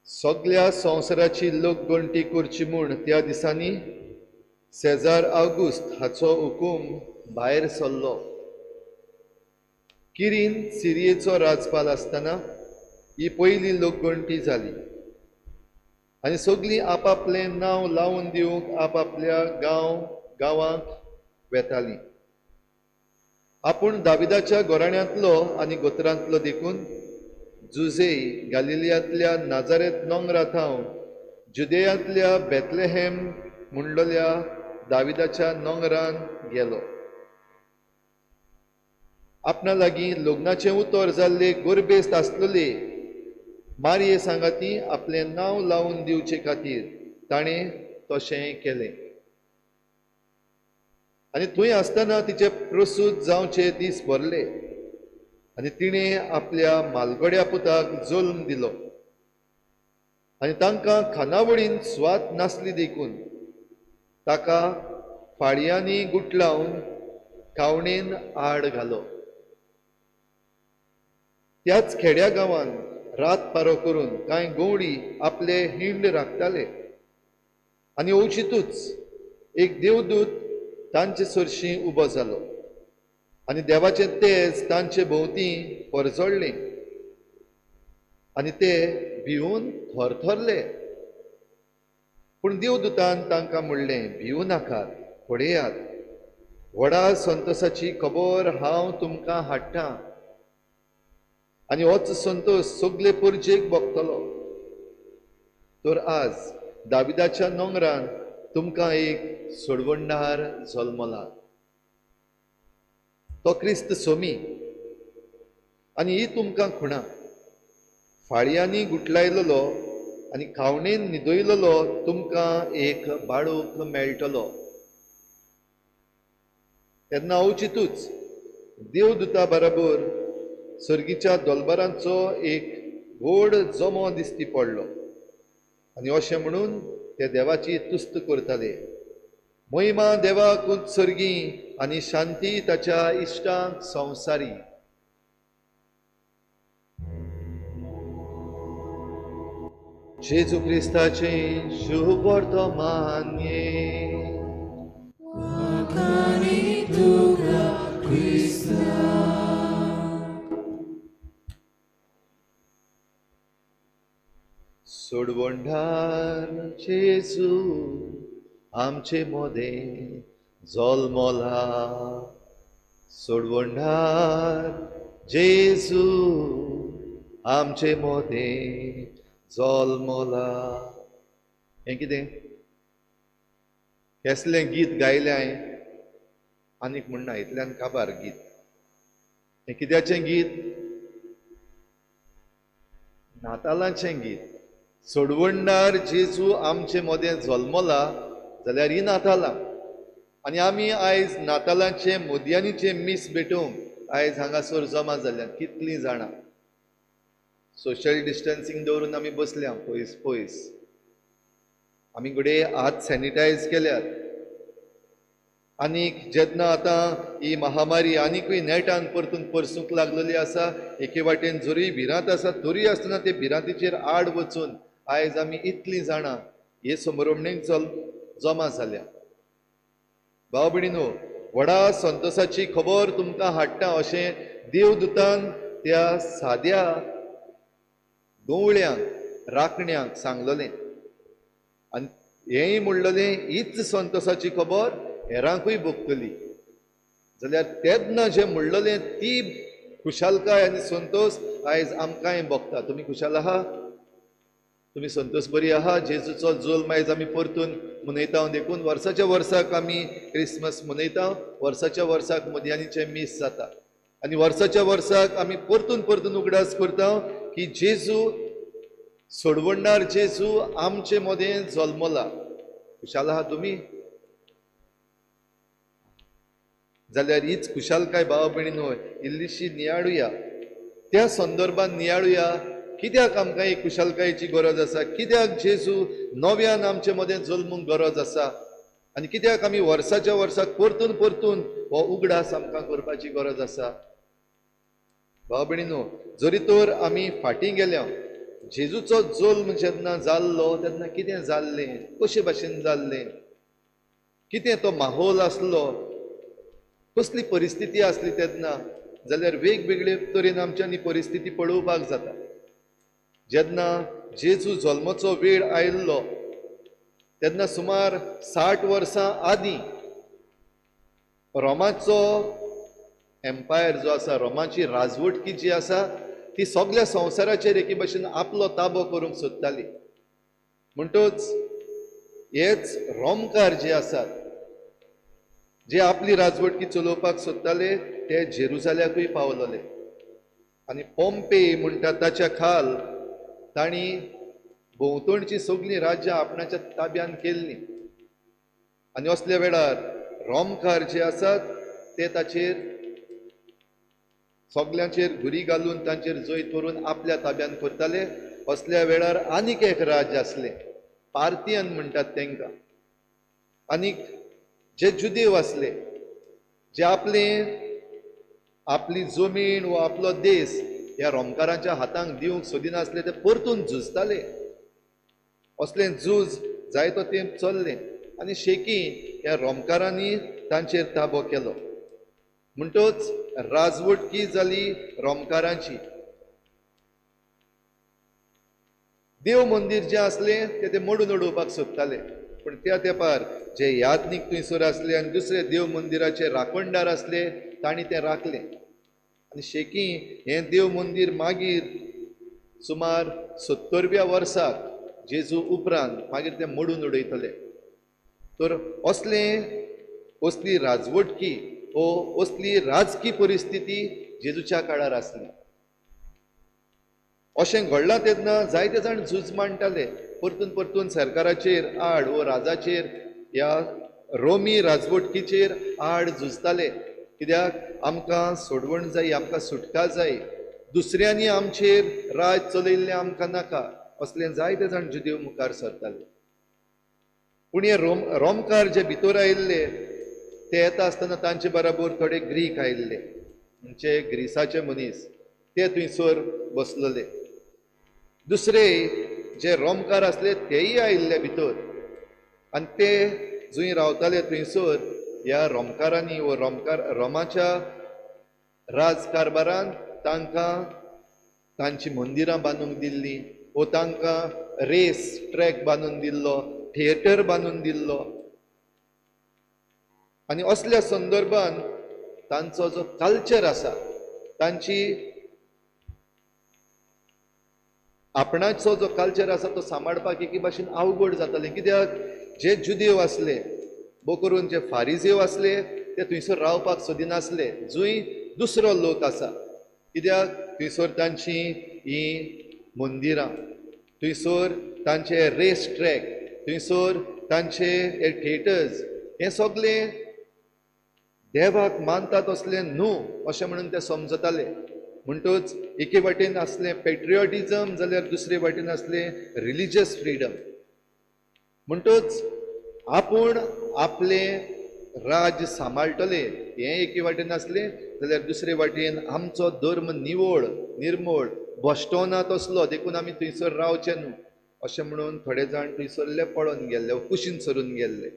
सगळ्या संवसाराची लोकगणती करची म्हूण त्या दिसांनी सेजार आवगुस्त हाचो हुकूम भायर सरलो. किरीन सिरियेचो राजपाल आसतना ही पयली लोकगणती जाली आनी सगळीं आपापलें नांव लावन दिवंक आपापल्या गांवांक वेतालीं. आपूण दाविदाच्या घराण्यांतलो आनी गोत्रांतलो देखून जुझे गालिलियांतल्या नाजारेत नोंगरा थावन जुदेयांतल्या बेतलेहेम म्हणलेल्या दाविदाच्या नोंगरान गेलो. आपणा लागीं लग्नाचें उतर जाल्ले गोरबेस्त आसलेले मारये सांगाती आपलें नांव लावन दिवचे खातीर ताणें तशें केलें. आनी थंय आसतना तिचे प्रसूत जावचे दीस भरले आनी तिणें आपल्या मालगड्या पुताक जल्म दिलो. आनी तांकां खानावळीन स्वाद नासली देखून ताका फाळयांनी गुटलावन कावणेन आड घालो. त्याच खेड्या गांवान रात पारो करून कांय गवळी आपले हिंड राखताले आनी अवचितूच एक देवदूत तांचे सरशी उबो जालो आनी देवाचें तेज तांचे भोंवती परजळ्ळें आनी ते भिवून थरथरले. पूण देवदूतान तांकां म्हणलें, भिवू नाकात, पळयात, व्हडा संतोसाची खबर हांव तुमकां हाडटा आनी होच संतोस सगले परजेक भोगतलो. तर आज दाविदाच्या नोंगरान तुमकां एक सोडवणदार जल्मला, तो क्रिस्त सोमी. आनी ही तुमकां खुणा, फाळयांनी गुटलायलेलो आनी खावणेन न्हिदयलेलो तुमकां एक बाळूक मेळटलो. तेन्ना अवचितूच देवदूता बराबर सर्गीच्या दोलबारांचो एक व्हड जमो दिसती पडलो आनी अशें म्हणून ते देवाची तुस्त करताले, महिमा देवाक उत्सर्गी आनी शांती ताच्या इश्टांक संवसारी. जेजू क्रिस्ताचें शुभ वर्तमान. सोडवणदार जेजू आमचे मोदें जल्मला, सोडवणदार जेजू आमचे मोदें जल्मला. हें कितें कसलें गीत गायलें हांवें आनीक म्हणना, इतल्यान काबार गीत. हें कित्याचें गीत? नातालांचें गीत. सोडवणदार जेजू आमचे मोदें जल्मला जाल्यार ही नातालां. आनी आमी आयज नातालांचे मोदयांनीचें मीस भेटोवंक आयज हांगासर जमा जाल्यात कितलीं जाणां. सोशल डिस्टन्सींग दवरून आमी बसल्या पयस पयस. आमी घडये हात सॅनिटायज केल्यात. आनीक जेन्ना आतां ही महामारी आनीकूय नेटान परतून परसूंक लागलेली आसा, एके वाटेन जरूय भिरांत आसा तरी आसतना ते भिरांतीचेर आड वचून आयज आमी इतलीं जाणां हे समरमणेक जमा जाल्या. भाव भयणीनो, व्हडा संतोसाची खबर तुमकां हाडटा अशें देवदूतान त्या साद्या गवळ्यांक राखण्यांक सांगलेलें. आनी हेंय म्हणलेलें, हीच संतोसाची खबर हेरांकूय भोगतली. जाल्यार तेन्ना जें म्हणलेलें ती खुशालकाय आनी संतोस आयज आमकांय भोगता. तुमी खुशाल आहा? तुमी संतोष बरी आहा. जेजूचो जल्म आयज आमी परतून मनयता, देखून वर्साच्या वर्साक आमी क्रिसमस मनयता. वर्साच्या वर्साक मध्यानीचें मीस जाता आनी वर्साच्या वर्साक आमी परतून परतून उगडास करता की जेजू सोडवणदार जेजू आमचे मदें जल्मला. खुशाल आहा तुमी? जाल्यार हीच खुशालकाय भाव भयणीनो इल्लीशी नियाळुया. त्या संदर्भान नियाळुया कित्याक आमकां ही खुशालकायेची गरज आसा, कित्याक जेजू नव्यान आमचे मदें जल्मूंक गरज आसा आनी कित्याक आमी वर्साच्या वर्साक परतून परतून हो उगडास आमकां करपाची गरज आसा. भाव भयणीनो, जरी तर आमी फाटीं गेल्या, जेजूचो जल्म जेन्ना जाल्लो तेन्ना कितें जाल्लें, कशे भाशेन जाल्लें, कितें तो माहोल आसलो, कसली परिस्थिती आसली तेन्ना, जाल्यार वेगवेगळे तरेन आमच्यांनी परिस्थिती पळोवपाक जाता. जेन्ना जेजू जल्माचो वेळ आयिल्लो तेन्ना सुमार 60 वर्सां आदीं रोमाचो एम्पायर जो आसा, रोमाची राजवटकी जी आसा ती सगळ्या संवसाराचेर एके भाशेन आपलो ताबो करूंक सोदताली. म्हणटच हेच रोमकार जे आसात, जे आपली राजवटकी चलोवपाक सोदताले ते जेरुजाल्याकूय पावलले आनी पोम्पे म्हणटा ताच्या खाल तांणी भोंवतणची सगळीं राज्यां आपणाच्या ताब्यान केल्लीं आनी असल्या वेळार रोमकार जे आसात ते ताचेर सगल्यांचेर घुरी घालून तांचेर जैत करून आपल्या ताब्यान करताले. असल्या वेळार आनीक एक राज्य आसलें, पार्थियन म्हणटात तांकां. आनीक जे जुदेव आसले, जे आपले आपली जमीन वा आपलो देश ह्या रोमकारांच्या हातांक दिवंक सोदिनासले ते परतून झुजताले. असलें झूज जायतो तेंप चल्लें आनी शेकी ह्या रोमकारांनी तांचेर ताबो केलो. म्हणटच राजवटकी जाली रोमकारांची. देव मंदीर जें आसलें ते मोडून उडोवपाक सोदताले, पूण त्या तेंपार जे याज्ञीक थंयसर आसले आनी दुसरे देव मंदिराचे राखणदार आसले तांणी तें राखलें आनी शेकी हें देव मंदीर मागीर सुमार 70व्या वर्साक जेजू उपरांत मागीर तें मोडून उडयतले. तर असलें असली राजवटकी ओ असली राजकी परिस्थिती जेजूच्या काळार आसली. अशें घडलां तेन्ना जायते जाण झूज मांडटाले परतून परतून सरकाराचेर आड वो राजाचेर, ह्या रोमी राजवटकीचेर आड झुजताले. कित्याक आमकां सोडवण जाय, आमकां सुटका जाय, दुसऱ्यांनी आमचेर राज चलयल्लें आमकां नाका, असलें जायते जाण जुदेव मुखार सरताले. पूण हे रोमकार जे भितर आयिल्ले ते येता आसतना तांचे बराबर थोडे ग्रीक आयिल्ले, म्हणजे ग्रीसाचे मनीस, ते थंयसर बसलेले. दुसरे जे रोमकार आसले तेय आयिल्ले भितर आनी ते जंय रावताले थंयसर ह्या रोमकारांनी वो रोमाच्या राजकारभारान तांकां तांची मंदिरां बांदूंक दिल्लीं वो तांकां रेस ट्रॅक बांदून दिल्लो, थिएटर बांदून दिल्लो. आनी असल्या संदर्भान तांचो जो कल्चर आसा, तांची आपणाचो जो कल्चर आसा तो सांबाळपाक एके भाशेन अवघड जातालें. कित्याक जे जुदेव आसले, भोव करून जे फारिजेव आसले ते थंयसर रावपाक सोदिनासले जंय दुसरो लोक आसा. कित्याक थंयसर तांची ही मंदिरां, थंयसर तांचे रेस ट्रॅक, थंयसर तांचे हे थिएटर्स, हें सगळें देवाक मानतात असलें न्हू अशें म्हणून ते समजताले. म्हणटच एके वाटेन आसलें पेट्रियोटिजम जाल्यार दुसरे वाटेन आसलें रिलिजियस फ्रिडम. म्हणटच आपूण आपलें राज्य सांबाळटले हें एके वाटेन आसलें जाल्यार दुसरे वाटेन आमचो धर्म निवळ निर्मळ भश्टोना तसलो, देखून आमी थंयसर रावचे न्हू अशें म्हणून थोडे जाण थंयसरले पळोवन गेल्ले, कुशीन सरून गेल्ले.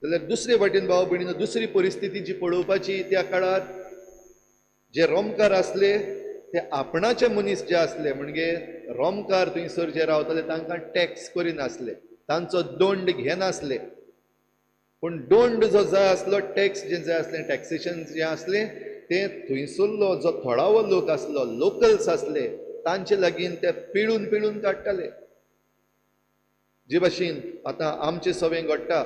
जाल्यार दुसरे वाटेन भाव भयणीनो दुसरी परिस्थिती जी पळोवपाची त्या काळार जे रोमकार आसले ते आपणाचे मनीस जे आसले, म्हणजे रोमकार थंयसर जे रावताले तांकां टॅक्स करिनासले, तांचो दंड घेनासले. पूण दंड जो जाय आसलो, टॅक्स जें जाय आसलें, टॅक्सेशन जें आसलें तें थंयसरलो जो थळावो लोक आसलो, लोकल्स आसले, तांचे लागीं ते पिळून पिळून काडटाले. जे भाशेन आतां आमचे सवें घडटा,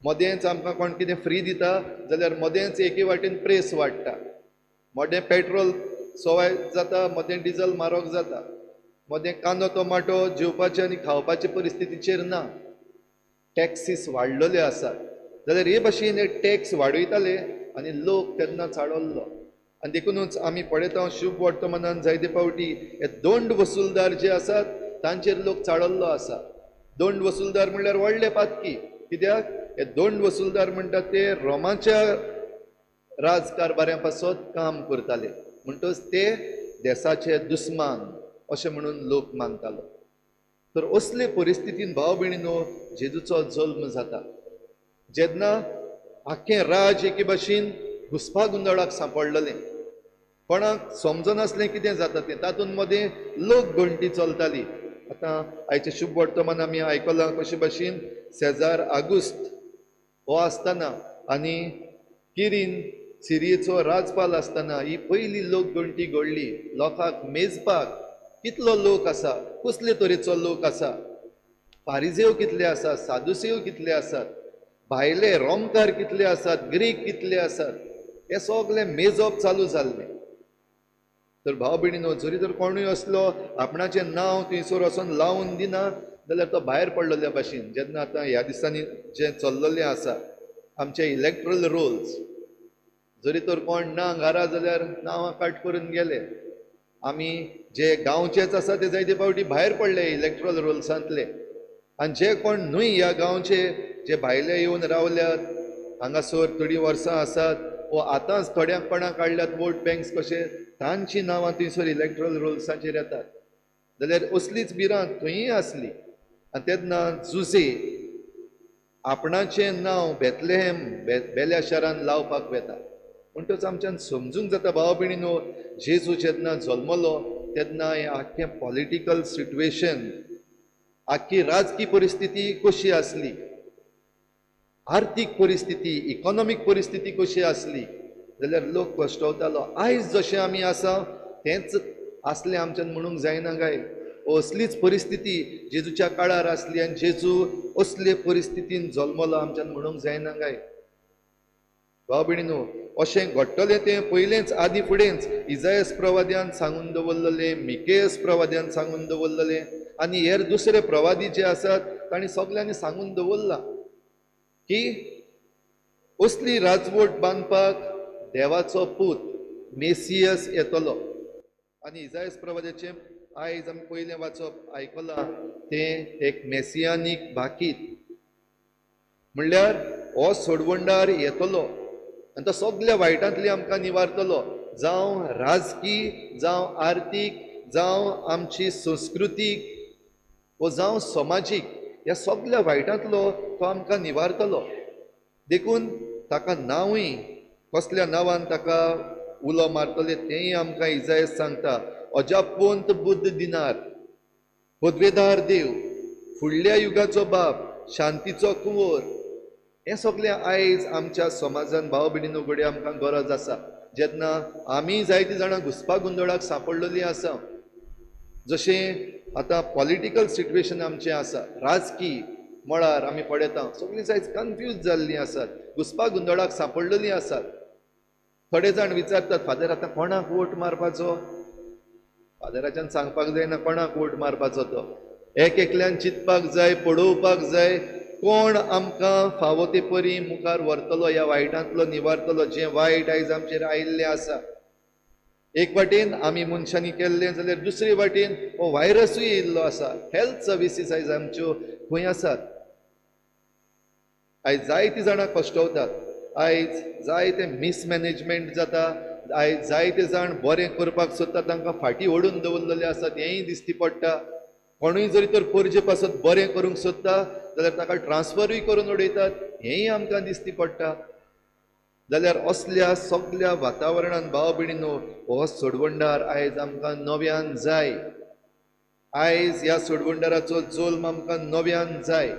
मदेंच आमकां कोण कितें फ्री दिता जाल्यार मदेंच एके वाटेन प्रेस वाडटा, मदें पेट्रोल सवाय जाता, मदें डिजल म्हारग जाता, मदें कांदो टोमाटो जेवपाचे आनी खावपाचे परिस्थितीचेर ना, टॅक्सीस वाडलेले आसात. जाल्यार हे भाशेन हे टॅक्स वाडयताले आनी लोक तेन्ना चाळवल्लो. आनी देखुनूच आमी पळयता शुभ वर्तमानान जायते फावटी हे दंड वसुलदार जे आसात तांचेर लोक चाळवल्लो आसा. दंड वसुलदार म्हणल्यार व्हडले पातकी, कित्याक हे दंड वसुलदार म्हणटात ते रोमाच्या राजकारभाऱ्यां पासत काम करताले, म्हणटच ते देसाचे दुस्मान अशें म्हणून लोक मानतालो. तर असले परिस्थितीन भाव भयणीनो जेजूचो जल्म जाता, जेन्ना आख्खें राज एके भाशेन घुस्पा गोंदळाक सांपडलेलें, कोणाक समजनासलें कितें जाता तें, तातूंत मदें लोक गणटी चलताली. आतां आयचें शुभ वर्तमान आमी आयकलां कशे भाशेन सेजार आगुस्त हो आसतना आनी किरीन सिरियेचो राजपाल आसतना ही पयली लोक गणटी घडली. लोकांक मेजपाक कितलो लोक आसा, कसले तरेचो लोक आसा, फारिजेव कितले आसात, सादुसेव कितले आसात, भायले रोमकार कितले आसात, ग्रीक कितले आसात, हे सगळे मेजप चालू जाल्लें. तर भाव भयणीनो जरी तर कोणूय असलो आपणाचें नांव थंयसर वचोन लावन दिना जाल्यार तो भायर पडलेल्या भाशेन. जेन्ना आतां ह्या दिसांनी जें चल्ललें आसा आमचे इलेक्ट्रल रोल्स, जरी तर कोण ना घरा जाल्यार नांवां काट करून गेले, आमी जे गांवचेच आसा ते जायते फावटी भायर पडले इलेक्ट्रल रोल्सांतले, आनी जे कोण न्हय ह्या गांवचे जे भायले येवन रावल्यात हांगासर थोडीं वर्सां आसात वो आतांच थोड्यांक कोणाक काडल्यात वोट बँक्स कशे, तांचीं नांवां थंयसर इलेक्ट्रल रोल्साचेर येतात. जाल्यार असलीच भिरांत थंयूय आसली. आनी तेन्ना जुजे आपणाचें नांव बेतलेहेम बेल्या शारान लावपाक वेता. म्हणटच आमच्यान समजूंक जाता भाव भयणीनो, जेजू जेन्ना जल्मलो तेन्ना हें आख्खें पॉलिटिकल सिट्युएशन, आख्खी राजकी परिस्थिती कशी आसली, आर्थीक परिस्थिती, इकॉनॉमीक परिस्थिती कशी आसली, जाल्यार लोक कश्टवतालो. आयज जशें आमी आसा तेंच आसलें आमच्यान म्हणूंक जायना काय. असलीच परिस्थिती जेजूच्या काळार आसली आनी जेजू असले परिस्थितीन जल्मलो आमच्यान म्हणूंक जायना काय. भाव भयणीनो अशें घडटलें तें पयलेंच आदी फुडेंच इजायस प्रवाद्यान सांगून दवरलेलें, मिकेयस प्रवाद्यान सांगून दवरलेलें आनी हेर दुसरे प्रवादी जे आसात तांणी सगल्यांनी सांगून दवरलां की असली राजवट बांदपाक देवाचो पूत मेसियस येतलो. आनी इजायस प्रवाद्याचें आयज आमी पयलें वाचप आयकलां तें एक मेसियानीक भाकीत, म्हणल्यार हो सोडवणदार येतलो आनी तो सगल्या वायटांतली आमकां निवारतलो, जावं राजकी, जावं आर्थीक, जावं आमची संस्कृतीक वो जावं समाजीक, ह्या सगल्या वायटांतलो तो आमकां निवारतलो. देखून ताका नांवूय कसल्या नांवान ताका उलो मारतले तेंय आमकां इजायस सांगता. अजापवंत बुद्ध दिनार, पदवेदार देव, फुडल्या युगाचो बाप, शांतीचो कुंवर, हें सगळें आयज आमच्या समाजान भाव भयणीनो घडये आमकां गरज आसा. जेन्ना आमी जायतीं जाणां घुस्पा गोंदळाक सांपडलेलीं आसा, जशें आतां पॉलिटिकल सिट्युएशन आमचें आसा, राजकी मळार आमी पळयता सगळीं आयज कन्फ्यूज जाल्लीं आसात, घुस्पा गोंदळाक सांपडलेलीं आसात. थोडे जाण विचारतात, फादर आतां कोणाक वोट मारपाचो? फादराच्यान सांगपाक जायना कोणाक वोट मारपाचो तो, एक एकल्यान चिंतपाक जाय, पळोवपाक जाय कोण आमकां फावो ते परी मुखार व्हरतलो, ह्या वायटांतलो निवारतलो जें वायट आयज आमचेर आयिल्लें आसा. एक वाटेन आमी मनशांनी केल्लें जाल्यार दुसरे वाटेन हो व्हायरसूय येयल्लो आसा. हेल्थ सर्विसीस आयज आमच्यो खंय आसात? आयज जायतीं जाणां कश्टवतात, आयज जायते मिसमॅनेजमेंट जाता, आयज जायते जाण बरें करपाक सोदता तांकां फाटीं ओडून दवरलेले आसात हेंय दिसती पडटा. कोणूय जरी तर पोरजे पासत बरें करूंक सोदता जाल्यार ताका ट्रान्सफरूय करून उडयतात हेंय आमकां दिसती पडटा. जाल्यार असल्या सगल्या वातावरणान भाव भयणीनो हो सोडवणदार आयज आमकां नव्यान जाय. आयज ह्या सोडवणदाराचो जल्म आमकां नव्यान जाय,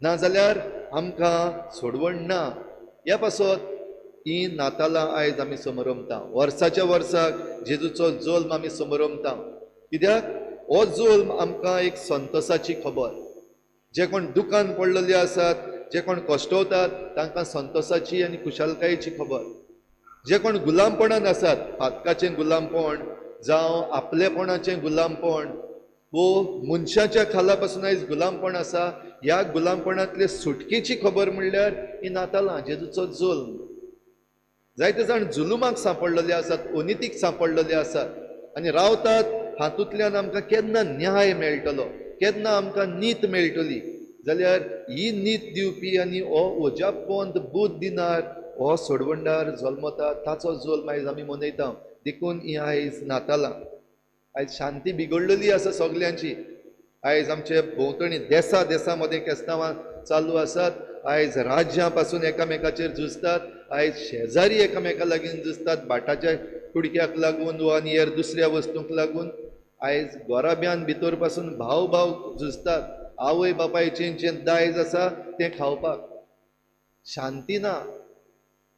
नाजाल्यार आमकां सोडवण ना. ह्या पासत ही नातालां आयज आमी समरमता. वर्साच्या वर्साक जेजूचो जल्म आमी समरमता. कित्याक हो जल्म आमकां एक संतोसाची खबर. जे कोण दुकान पडलेले आसात, जे कोण कश्टवतात तांकां संतोसाची आनी खुशालकायेची खबर. जे कोण गुलामपणान आसात, पातकाचें गुलामपण जावं आपलेपणाचें गुलामपण वो मनशाच्या खाला पासून आयज गुलामपण आसा, ह्या गुलामपणांतले सुटकेची खबर म्हणल्यार ही नातालां, जेजूचो जल्म. जायते जाण जुलुमाक सांपडलेले आसात, अनितीक सांपडलेले आसात आनी रावतात. हातूंतल्यान आमकां केन्ना न्याय मेळटलो, केन्ना आमकां नीत मेळटली जाल्यार ही नीत दिवपी आनी हो ओजापवंत बूद दिनार हो सोडवणदार जल्मता, ताचो जल्म आयज आमी मनयता. देखून ही आयज नातालां. आयज शांती बिगडलेली आसा सगल्यांची. आयज आमचे भोंवतणी देसा देसा मदें केस्तांवां चालू आसात. आयज राज्यां पासून एकामेकाचेर झुजतात, आयज शेजारी एकामेका लागीं झुजतात भाटाच्या कुडक्याक लागून वा आनी हेर दुसऱ्या वस्तूंक लागून. आयज गोराब्यान भितर पासून भाव भाव झुजतात, आवय बापायचें जें दायज आसा तें खावपाक. शांती ना.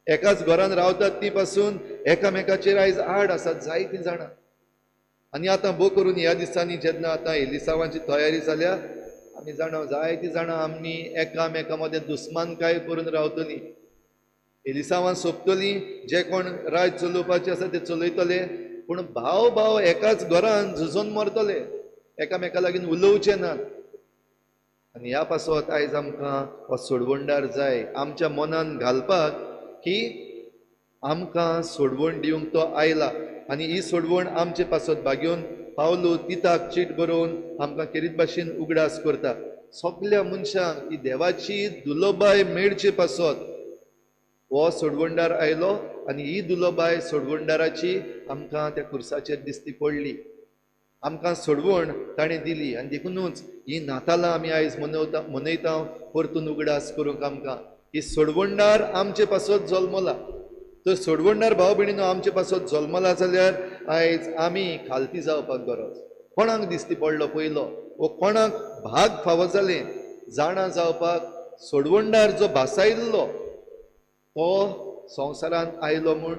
एकाच घरान रावतात ती पासून एकामेकाचेर आयज आड आसात जायतीं जाणां. आनी आतां भो करून ह्या दिसांनी जेन्ना आतां एलिसांवाची तयारी जाल्या, आमी जाणा जायतीं जाणां आमी एकामेका मदें दुस्मानकाय करून रावतलीं. एलिसांवां सोंपतलीं, जे कोण राज चलोवपाचे आसा ते चलयतले, पूण भाव भाव एकाच घरान झुजोन मरतले, एकामेका लागीं उलोवचे नात. आनी ह्या पासत आयज आमकां हो सोडवणदार जाय आमच्या मनान घालपाक की आमकां सोडवण दिवंक तो आयला. आनी ही सोडवण आमचे पासत भागेवन पावलो तिताक चीट बरोवन आमकां खेरीत भाशेन उगडास करता. सगल्या मनशांक ही देवाची दुलोबाय मेळचे पासत हो सोडवणदार आयलो आनी ही दुलोबाय सोडवणदाराची आमकां त्या खुर्साचेर दिसती पडली, आमकां सोडवण ताणें दिली. आनी देखुनूच ही नातालां आमी आयज मनयता परतून उगडास करूंक आमकां ही सोडवणदार आमचे पासत जल्मला. तर सोडवणदार भाव भयणीनो आमचे पासत जल्मला जाल्यार आयज आमी खालती जावपाक गरज. कोणाक दिसती पडलो पयलो वो कोणाक भाग फावो जालें जाणा जावपाक सोडवणदार जो भासायल्लो तो संवसारांत आयलो म्हूण.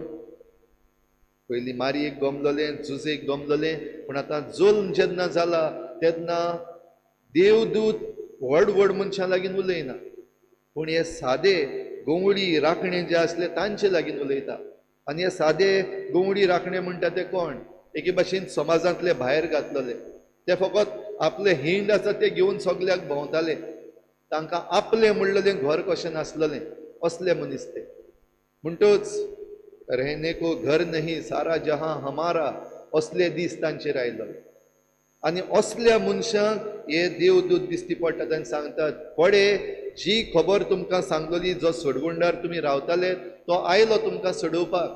पयलीं मारयेक गमलोलें, जुजेक गमलोलें, पूण आतां जल्म जेन्ना जाला तेन्ना देवदूत व्हड व्हड मनशां लागीं उलयना, पूण हे सादे गंवडी राखणे जे आसले तांचे लागीं उलयता. आनी हे सादे गंवडी राखणे म्हणटा ते कोण? एके भाशेन समाजांतले भायर घातलेले, ते फकत आपले हिंड आसा ते घेवन सगल्याक भोंवताले, तांकां आपलें म्हणलेलें घर कशें नासलेलें, असले मनीस ते. म्हणटच रहने को घर नहीं सारा जहां हमारा असले दीस तांचेर आयलो. आनी असल्या मनशांक हे देवदूत दिसती पडटात आनी सांगतात, पडे जी खबर तुमकां सांगलोली, जो सोडवणदार तुमी रावताले तो आयलो तुमकां सोडोवपाक.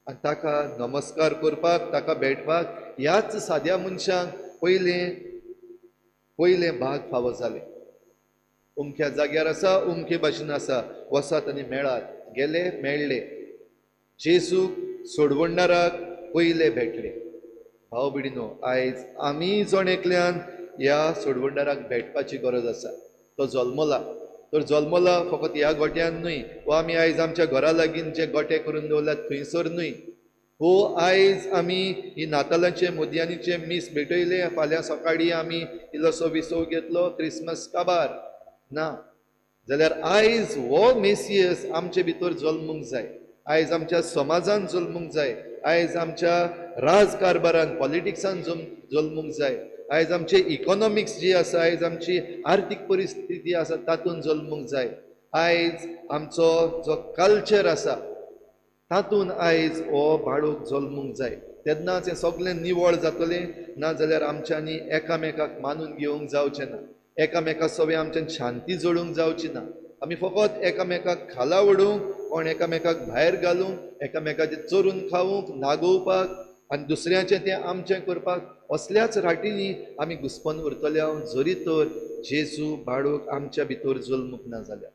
आनी ताका नमस्कार करपाक, ताका भेटपाक ह्याच साद्या मनशांक पयलें पयलें भाग फावो जालें. अमक्या जाग्यार आसा, अमके भाशेन आसा, वसात आनी मेळात. गेले, मेळ्ळे, जेजूक सोडवणदाराक पयले भेटले. भाव भयणीनो, आयज आमी जण एकल्यान ह्या सोडवणदाराक भेटपाची गरज आसा. तो जल्मला, तर जल्मला फकत ह्या गोट्यान न्हय, वा आमी आयज आमच्या घरा लागीं जे गोटे करून दवरल्यात थंयसर न्हय, हो आयज आमी ही नातालांचे मोदयांनीचे मीस भेटयलें, फाल्यां सकाळीं आमी इल्लोसो विसव घेतलो, क्रिसमस काबार ना. जाल्यार आयज हो मेसियस आमचे भितर जल्मूंक जाय, आयज आमच्या समाजान जल्मूंक जाय, आयज आमच्या राजकारभारान पॉलिटिक्सान जल्मूंक जाय, आयज आमचे इकॉनॉमिक्स जी आसा, आयज आमची आर्थीक परिस्थिती आसा तातूंत जल्मूंक जाय, आयज आमचो जो कल्चर आसा तातूंत आयज हो बाळूक जल्मूंक जाय. तेन्नाच हें सगळें निवळ जातलें, ना जाल्यार आमच्यांनी एकामेकाक मानून घेवंक जावचें ना, एकामेका सवें आमच्यान शांती जोडूंक जावची ना. आमी फकत एकामेकाक खाला ओडूंक, कोण एकामेकाक भायर घालूंक, एकामेकाचें चोरून खावूंक, नागोवपाक आनी दुसऱ्याचें तें आमचें करपाक, असल्याच राटींनी आमी घुस्पन उरतले. जरी तर जेजू बाळूक आमच्या भितर जल्मूंक ना जाल्यार.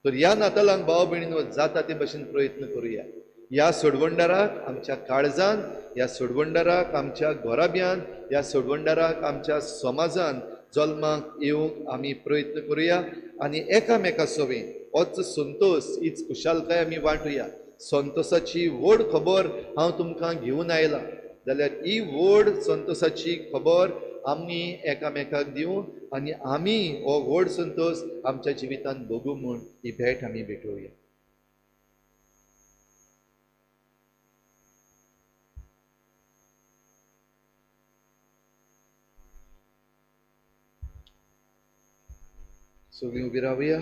तर ह्या नातालांक भाव भयणीनो जाता ते भशेन प्रयत्न करुया. ह्या सोडवणदाराक आमच्या काळजान, ह्या सोडवणदाराक आमच्या घराब्यान, ह्या सोडवणदाराक आमच्या समाजान जल्माक येवंक आमी प्रयत्न करुया आनी एकामेका सवें होच संतोश, हीच खुशालकाय आमी वांटुया. संतोसाची व्हड खबर हांव तुमकां घेवन आयला जाल्यार ही व्हड संतोसाची खबर आमी एकामेकाक दिवं आनी आमी हो व्हड संतोश आमच्या जिवितांत भोगू म्हूण ही भेट आमी भेटोवया. सगळीं उबी रावया.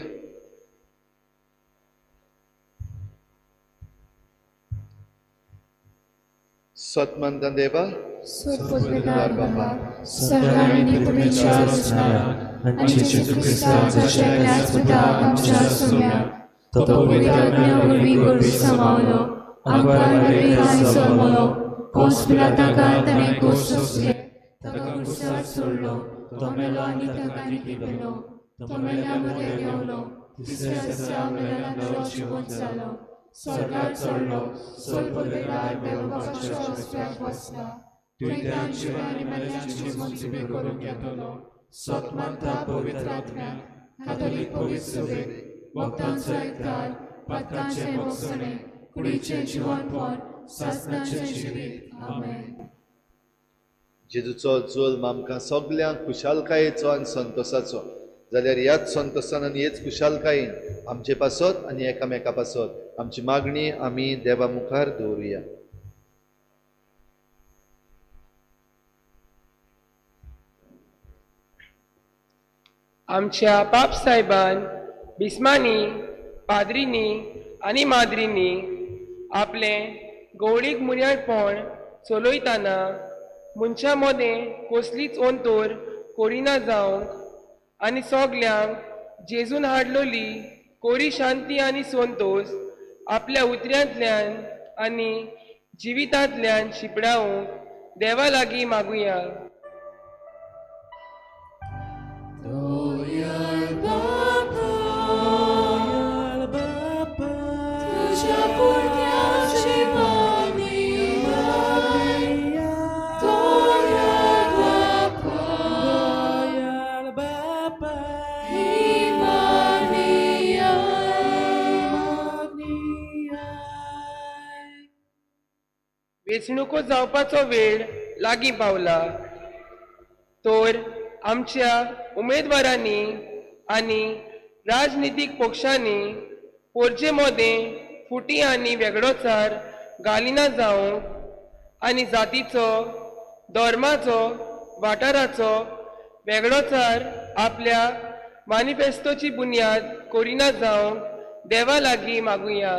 सतमंत देवा, सोदपुतदार बाबा, सगळ्यांनी तुमच्या रचणारा आनी जेजू क्रिस्ताच्या एकल्याच पुता आमच्या सोम्या, तो पवित्र आत्म्या वरवीं गर्भी समावलो, आंकवार वरवीं हांय जल्मलो, कोस पिलाताका ताणें कोस सोंसले, ताका कुर्सार सोडलो, तो मेलो आनी ताका निकिपेलो, तो मेल्या मदें देंवलो, तिसऱ्या दिसा मेल्यांतलो जिवंत जालो, स्वर्गार चडलो, सोलपदेदार देवबाच्या उजव्याक बसला, तुयें जिवन आनी मेल्ल्यांची मुंजिबी करूंक येतलो. सतमंता पवित्र आत्म्याक, कातोलीक पवित्र सभेक, भक्तांचो एकदार, पातकांचें भोगसणें, कुडीचें जिवनपण, सासणाचें जिवीत. आमेन. जेजूचो जल्म आमकां सगल्यांक खुशालकायेचो आनी संतोसाचो जाल्यार ह्याच संतोसान आनी हेच खुशालकायेन आमचे पासत आनी एकामेका पासत आमची मागणी आमी देवा मुखार दवरुया. आमच्या बापसाहेबान, बिस्मांनी, पाद्रींनी आनी माद्रींनी आपलें गौडीक मुर्याणपण चलयतना मनशां मदें कसलीच अंतर करिना जावंक आनी सगल्यांक जेजून हाडलोली कोरी शांती आनी संतोश आपल्या उतरांतल्यान आनी जिवितांतल्यान शिंपडावंक देवा लागीं मागुया. वेंचणुको जावपाचो वेळ लागीं पावला, तर आमच्या उमेदवारांनी आनी राजनितीक पक्षांनी पोरचे मदें फुटी आनी वेगळोचार घालिना जावंक आनी जातीचो, धर्माचो, वाठाराचो वेगळोचार आपल्या मानिफेस्टोची बुन्याद करिना जावंक देवा लागीं मागुया.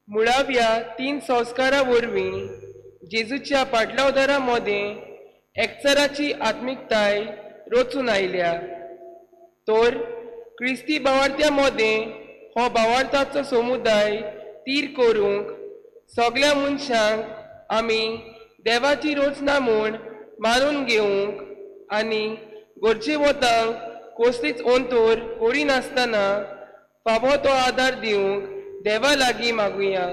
मुळाव्या तीन संस्कारा वरवीं जेजूच्या पाटलावदारा मदें एकचाराची आत्मिकताय रचून आयल्या, तर क्रिस्ती भावार्थ्या मदें हो भावार्थाचो समुदाय तीर करूंक सगल्या मनशांक आमी देवाची रचना म्हूण मानून घेवंक आनी गरजेवतांक कसलीच अंतर करिनासतना फावो तो आदार दिवंक देवा लागीं मागुया.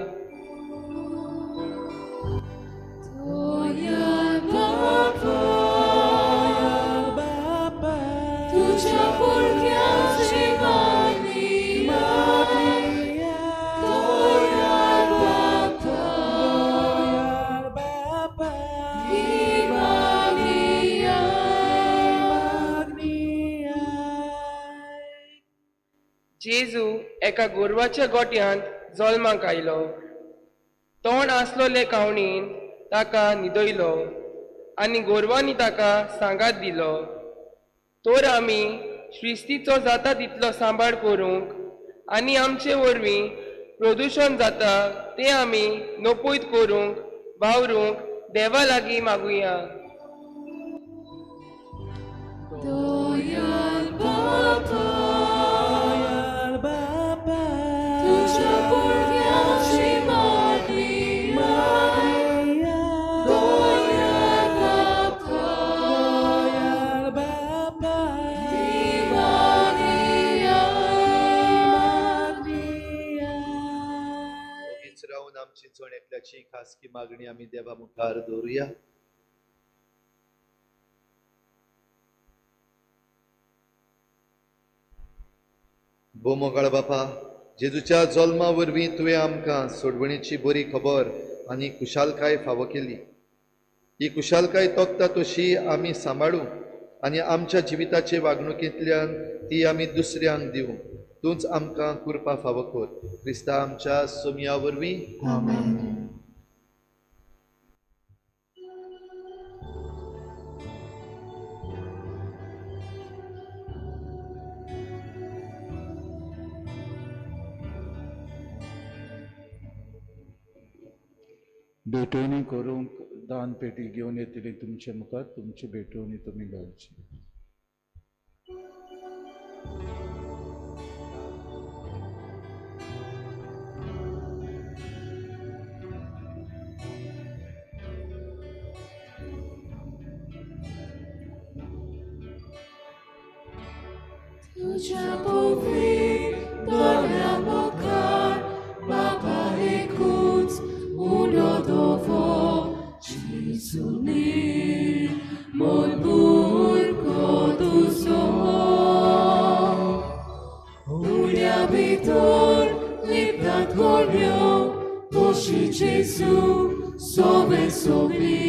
जेजू एका गोरवाच्या गोट्यांत जल्माक आयलो. तोंड आसलोले कावणीन ताका न्हिदयलो आनी गोरवांनी ताका सांगात दिलो. तर आमी श्रिस्तीचो जाता तितलो सांबाळ करूंक आनी आमचे वरवीं प्रदुशण जाता तें आमी नपयत करूंक वावरूंक देवा लागीं मागुया. आमची जण एकल्याची खासगी मागणी आमी देवा मुखार दवरुया. भोव बापा, जेजूच्या जल्मा वरवीं तुवें आमकां सोडवणीची बरी खबर आनी खुशालकाय फावो केली. ही खुशालकाय तोखता तशी आमी सांबाळूं आनी आमच्या जिविताचे वागणुकेंतल्यान ती आमी दुसऱ्यांक दिवं. तूंच आमकां कृपा फावो कर. क्रिस्ता आमच्या सोमया वरवीं. भेटवणी करूंक दान पेटी घेवन येतली तुमचे मुखार, तुमची भेटवणी तुमी घालची. तुझ्या पवित्र मुखार बापा एकूच उलो दवर जेजूनी मोलबुरको तुजो उल्या भितर लिपतात गोडयो तशी जेजू सोवे सोगली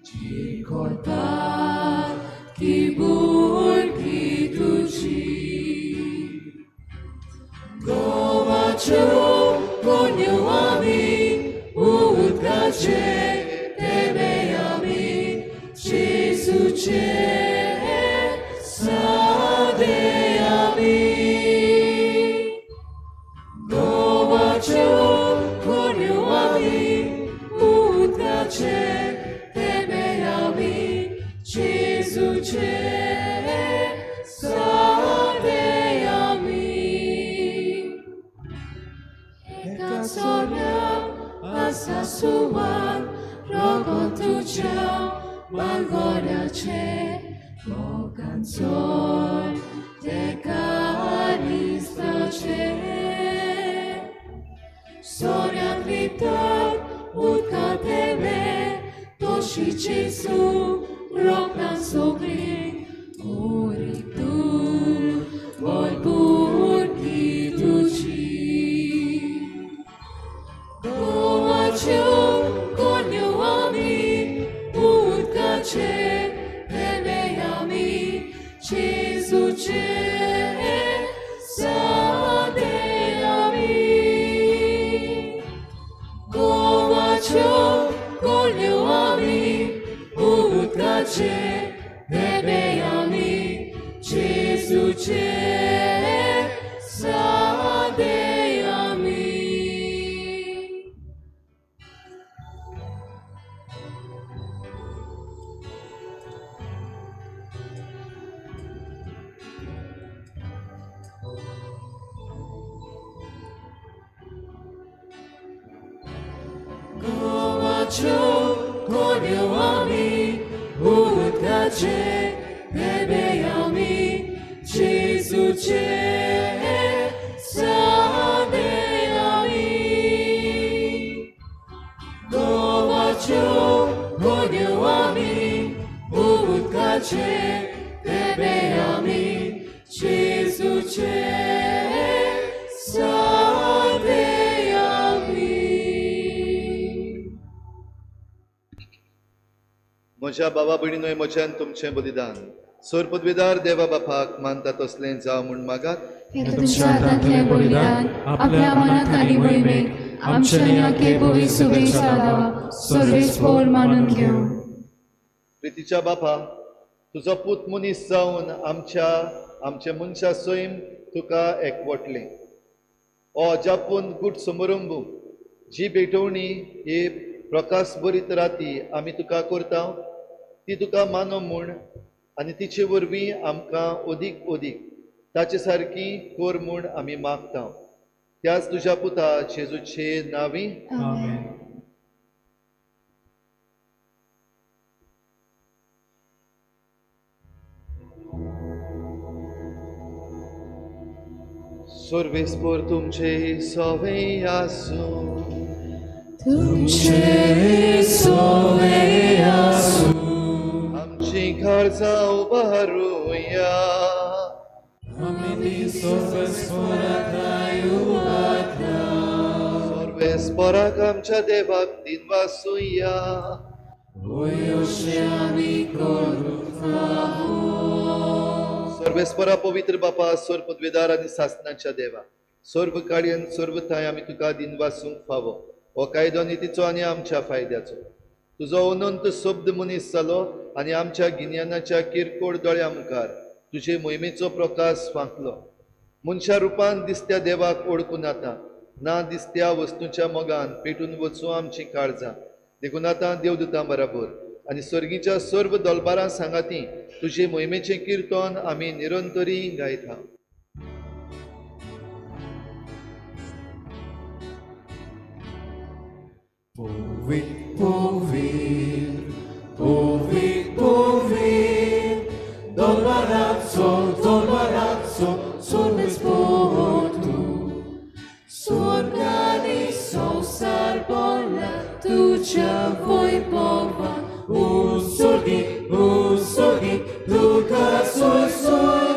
जी करतात की बुरकी तुजी गोवाच्यो कोन्यो आमी उदकाचे तेमे आमी जेजूचे सादे आमी गोवाच्यो कोन्यो आमी उदकाचे तेमे आमी जेजूचे सादे आमी. एका सोऱ्याक आसा सुवात रगत तुज्या मालगोड्याचें मोगांचो तेका दिसताचें सोऱ्याक लिपतात उदका तेमे तशी जेजू रोगतां सगळीं ओरी तूं मोलबुरकी तुजी गोवाच्यो कोन्यो आमी उदकाचे तेमे आमी जेजूचे सादे आमी गोवाच्यो कोन्यो आमी उदकाचे तेमे आमी जेजूचे सादे आमी. गोवाच्यो कोन्यो आमी उदकाचे तेमे आमी जेजूचे सादे आमी गोवाच्यो कोन्यो आमी उदकाचे तेमे आमी जेजूचे सादे आमी. म्हज्या बाबा भयणीनोय म्हज्यान तुमचें बलिदान सोर पदवीदार देवा बापाक मानता तसलें जावं म्हूण मागात. तुमच्या हातांतलें बलिदान आपल्या मनाक आनी मोहिमेक आमच्या न्याके पवित्र सर्वेस्पोर मानून घेवं. प्रितीच्या बापा, तुजो पूत मनीस जावन आमच्या आमचे मनशा सैम तुका एकवटलें. हो अजापून गूट समारंभ जी भेटवणी ही प्रकाश बरीत राती आमी तुका करता ती तुका मानो म्हूण आनी तिचे वरवीं आमकां अदीक अदीक ताचे सारकी कर म्हूण आमी मागता. त्याच तुज्या पुता जेजूचे नांवी. सर्वेस्पोर तुमचे सवे आसूं. तुमचे सोवे आसूं. आमची काळजां उबारुया. आमी सर्वेस्पराथाय उबारता. सर्वेस्पराक आमच्या देवाक दिनवासुया. वयोशे आमी करूंक फावो. सर्वेस्परा पवित्र बापा, सर्व पदवेदार आनी सासनाच्या देवा, सर्व काळयन सर्व थांय आमी तुका दिनवासूंक फावो. हो कायदो नितीचो आनी आमच्या फायद्याचो. तुजो अनंत शब्द मनीस जालो आनी आमच्या गिन्यानाच्या किरकोळ दोळ्या मुखार तुजे मोहिमेचो प्रकाश फांकलो. मनशा रुपान दिसत्या देवाक ओळखून आतां ना दिसत्या वस्तूच्या मोगान पेटून वचूं आमची काळजां. देखून आतां देवदूतां बराबर आनी सर्गीच्या सर्व दलबारां सांगाती तुजे मोहिमेचें किर्तन आमी निरंतरी गायता. Povit, povit, povit, povit, dolmarazzo, dolmarazzo, sorvesportu. Sorgani sosar bolla, tuja voi bova, usorgi, usorgi, duca soi soi.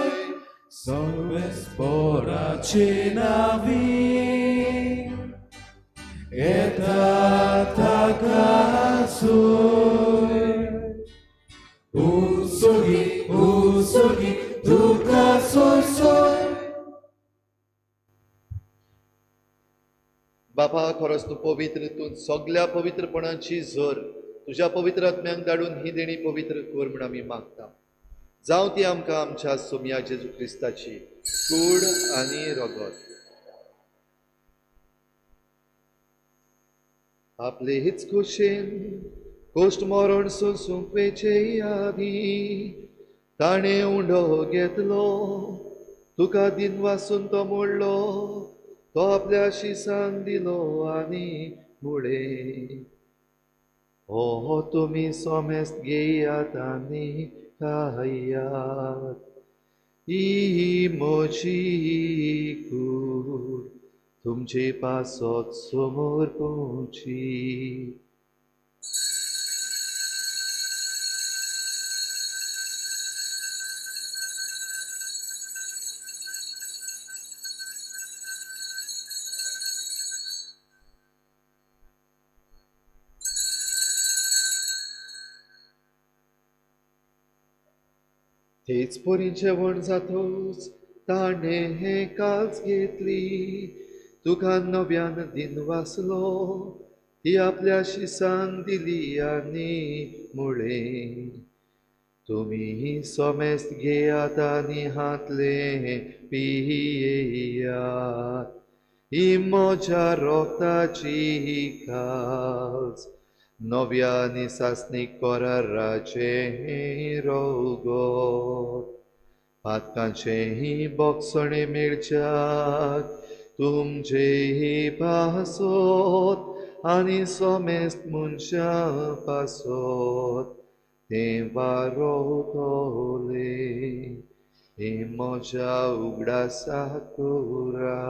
Sorvespora cenavi, etatakasoy. Usorgi, usorgi, duka soy soy. बापा, खरोच तूं पवित्र, तूं सगल्या पवित्रपणाची झर तुज्या पवित्र आत्म्यांक धाडून ही देणी पवित्र कर म्हूण आमी मागता. जावं ती आमकां आमच्या सोमया जेजू क्रिस्ताची कूड आनी रगत. आपले हीच खोशेन कोश्ट मरण सोंसूंक वेचे आदीं ताणें उंडो घेतलो, तुका दिनवासून तो मोडलो, तो आपल्या शिसांक दिलो आनी मुळे, हो तुमी सोमेस्त घेयात आनी खायात, ही म्हजी कूड तुमचे पासत समोर पोवची. तेच परी जेवण जातोच ताणें हें काल्स घेतली, तुका नव्यान दिनवासलो, ती आपल्या शिसांक दिली आनी मुळें, तुमी सोमेस्त घेयात आनी हातले पियेयात, ही म्हज्या रोगताची काल्स, नव्या आनी सासणीक कराराचें रोगत. पातकांचें बोगसणें मेळच्याक तुमचें पासत आनी सोमेस्त मनशां पासत तें वारोवतलें. हें म्हज्या उगडासाक करा.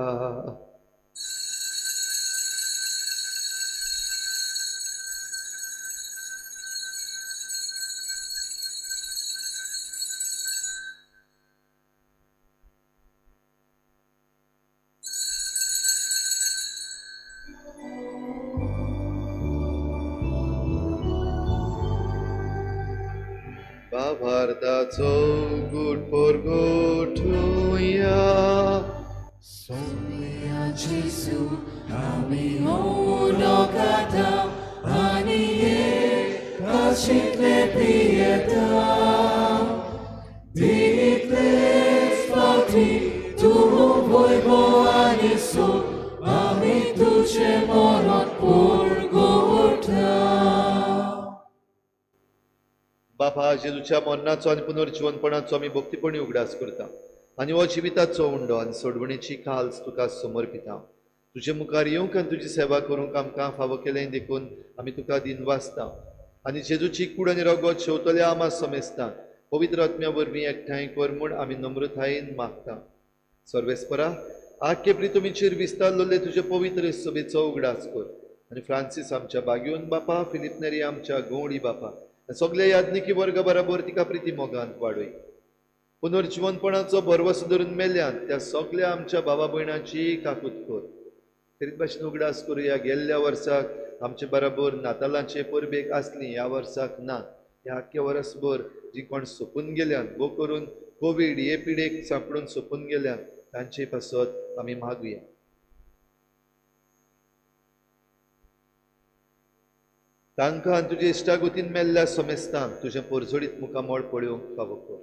भारताचो गुट परगोठुया. सोम्या जेजू आमी उंडो खाता आनी एक काशींतले पियेता. तितलेच फावटी तूं वैभव आनी सूख आमी तुजें मरण परगोठा. बापा, जेजूच्या मरणाचो आनी पुनर्जिवनपणाचो आमी भक्तीपणी उगडास करता आनी हो जिविताचो उंडो आनी सोडवणेची काल्स तुका समर्पिता. तुजे मुखार येवंक आनी तुजी सेवा करूंक आमकां फावो केलें देखून आमी तुका दिनवासता. आनी जेजूची कूड आनी रगत शेवतल्या आमा समेस्तां पवित्र आत्म्या वरवीं एकठांय कर म्हूण आमी नम्रतायेन मागता. सर्वेस्परा, आख्खे प्रितुमीचेर विस्तारलेले तुजे पवित्र सभेचो उगडास कर आनी फ्रांसीस आमच्या बाग्यून बापा, फिलीप नेरी आमच्या गवळी बापा आनी सगल्या याज्ञिकी वर्गा बराबर तिका प्रिती मोगान वाडय. पुनर्जिवनपणाचो भरवसो धरून मेल्यान त्या सगल्या आमच्या बाबा भयणाची काकूत कर. तरीच भाशेन उगडास करुया गेल्ल्या वर्साक आमचे बराबर नातालांचे परबेक आसली, ह्या वर्साक ना. ह्या आख्ख्या वर्सभर जी कोण सोंपून गेल्यान, भोव करून कोवीड हे पिडेक सांपडून सोंपून गेल्यान, तांचे पासत आमी मागुया. तांकां आनी तुजे इश्टागोतीन मेल्ल्या समेस्तांक तुजें पोरजोडीत मुखामळ पळोवंक फावो कर.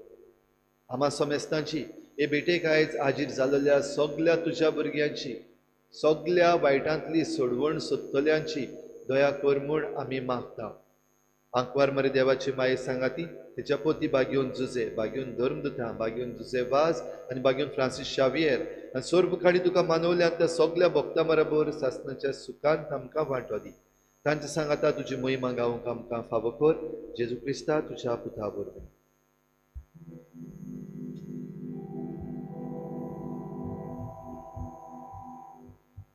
आमा समेस्तांची हे भेटेक आयज हाजीर जाल्ल्या सगल्या तुज्या भुरग्यांची, सगल्या वायटांतली सोडवण सोदतल्यांची दया कर म्हूण आमी मागता. आंकवार मरे देवाची माये सांगाती तेच्या पोती बागयोन जुजे, बागयोन धर्मदुतां, बागयोन जुजे वाज आनी बागयोन फ्रांसीस शावियर आनी सोर्ब खाडी तुका मानवल्यात त्या सगल्या भक्तां बराबर सासणाच्या सुखांत आमकां वांटो दी. तांचे सांगाता तुजी महिमा गावंक आमकां फावो कर, जेजू क्रिस्ता तुज्या पुता वरवीं.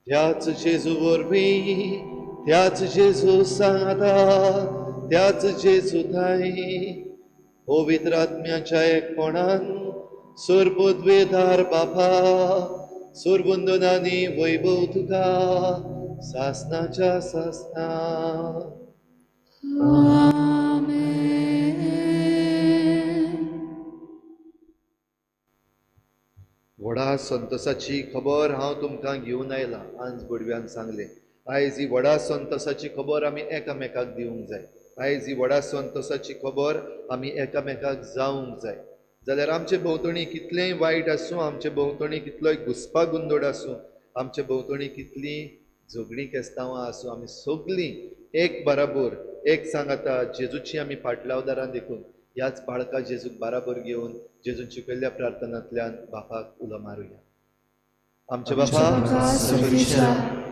त्याच जेजू वरवीं, त्याच जेजू सांगाता, त्याच जेजू ठांय पवित्र आत्म्याच्या एकपणान सोरबुद्वेदार बापा, सोरबंदनांनी वैभव तुका सासनाच्या सासना. व्हडा संतोसाची खबर हांव तुमकां घेवन आयलां. आज बडव्यान सांगलें, आयज ही व्हडा संतोसाची खबर आमी एकामेकाक दिवंक जाय. आयज ही व्हडा संतोसाची खबर आमी एकामेकाक जावंक जाय. जाल्यार आमचे भोंवतणी कितलेंय वायट आसूं, आमचे भोंवतणी कितलोय घुसपा गुंदोड आसूं, आमचे भोंवतणी कितलीं झगडीं केस्तांवां आसूं, आमी सगलीं एक बराबर एक सांगाता जेजूची आमी फाटलावदारां देखून ह्याच बाळका जेजूक बराबर घेवन जेजून शिकयल्ल्या प्रार्थनांतल्यान बापाक उलो मारुया. आमचे बापा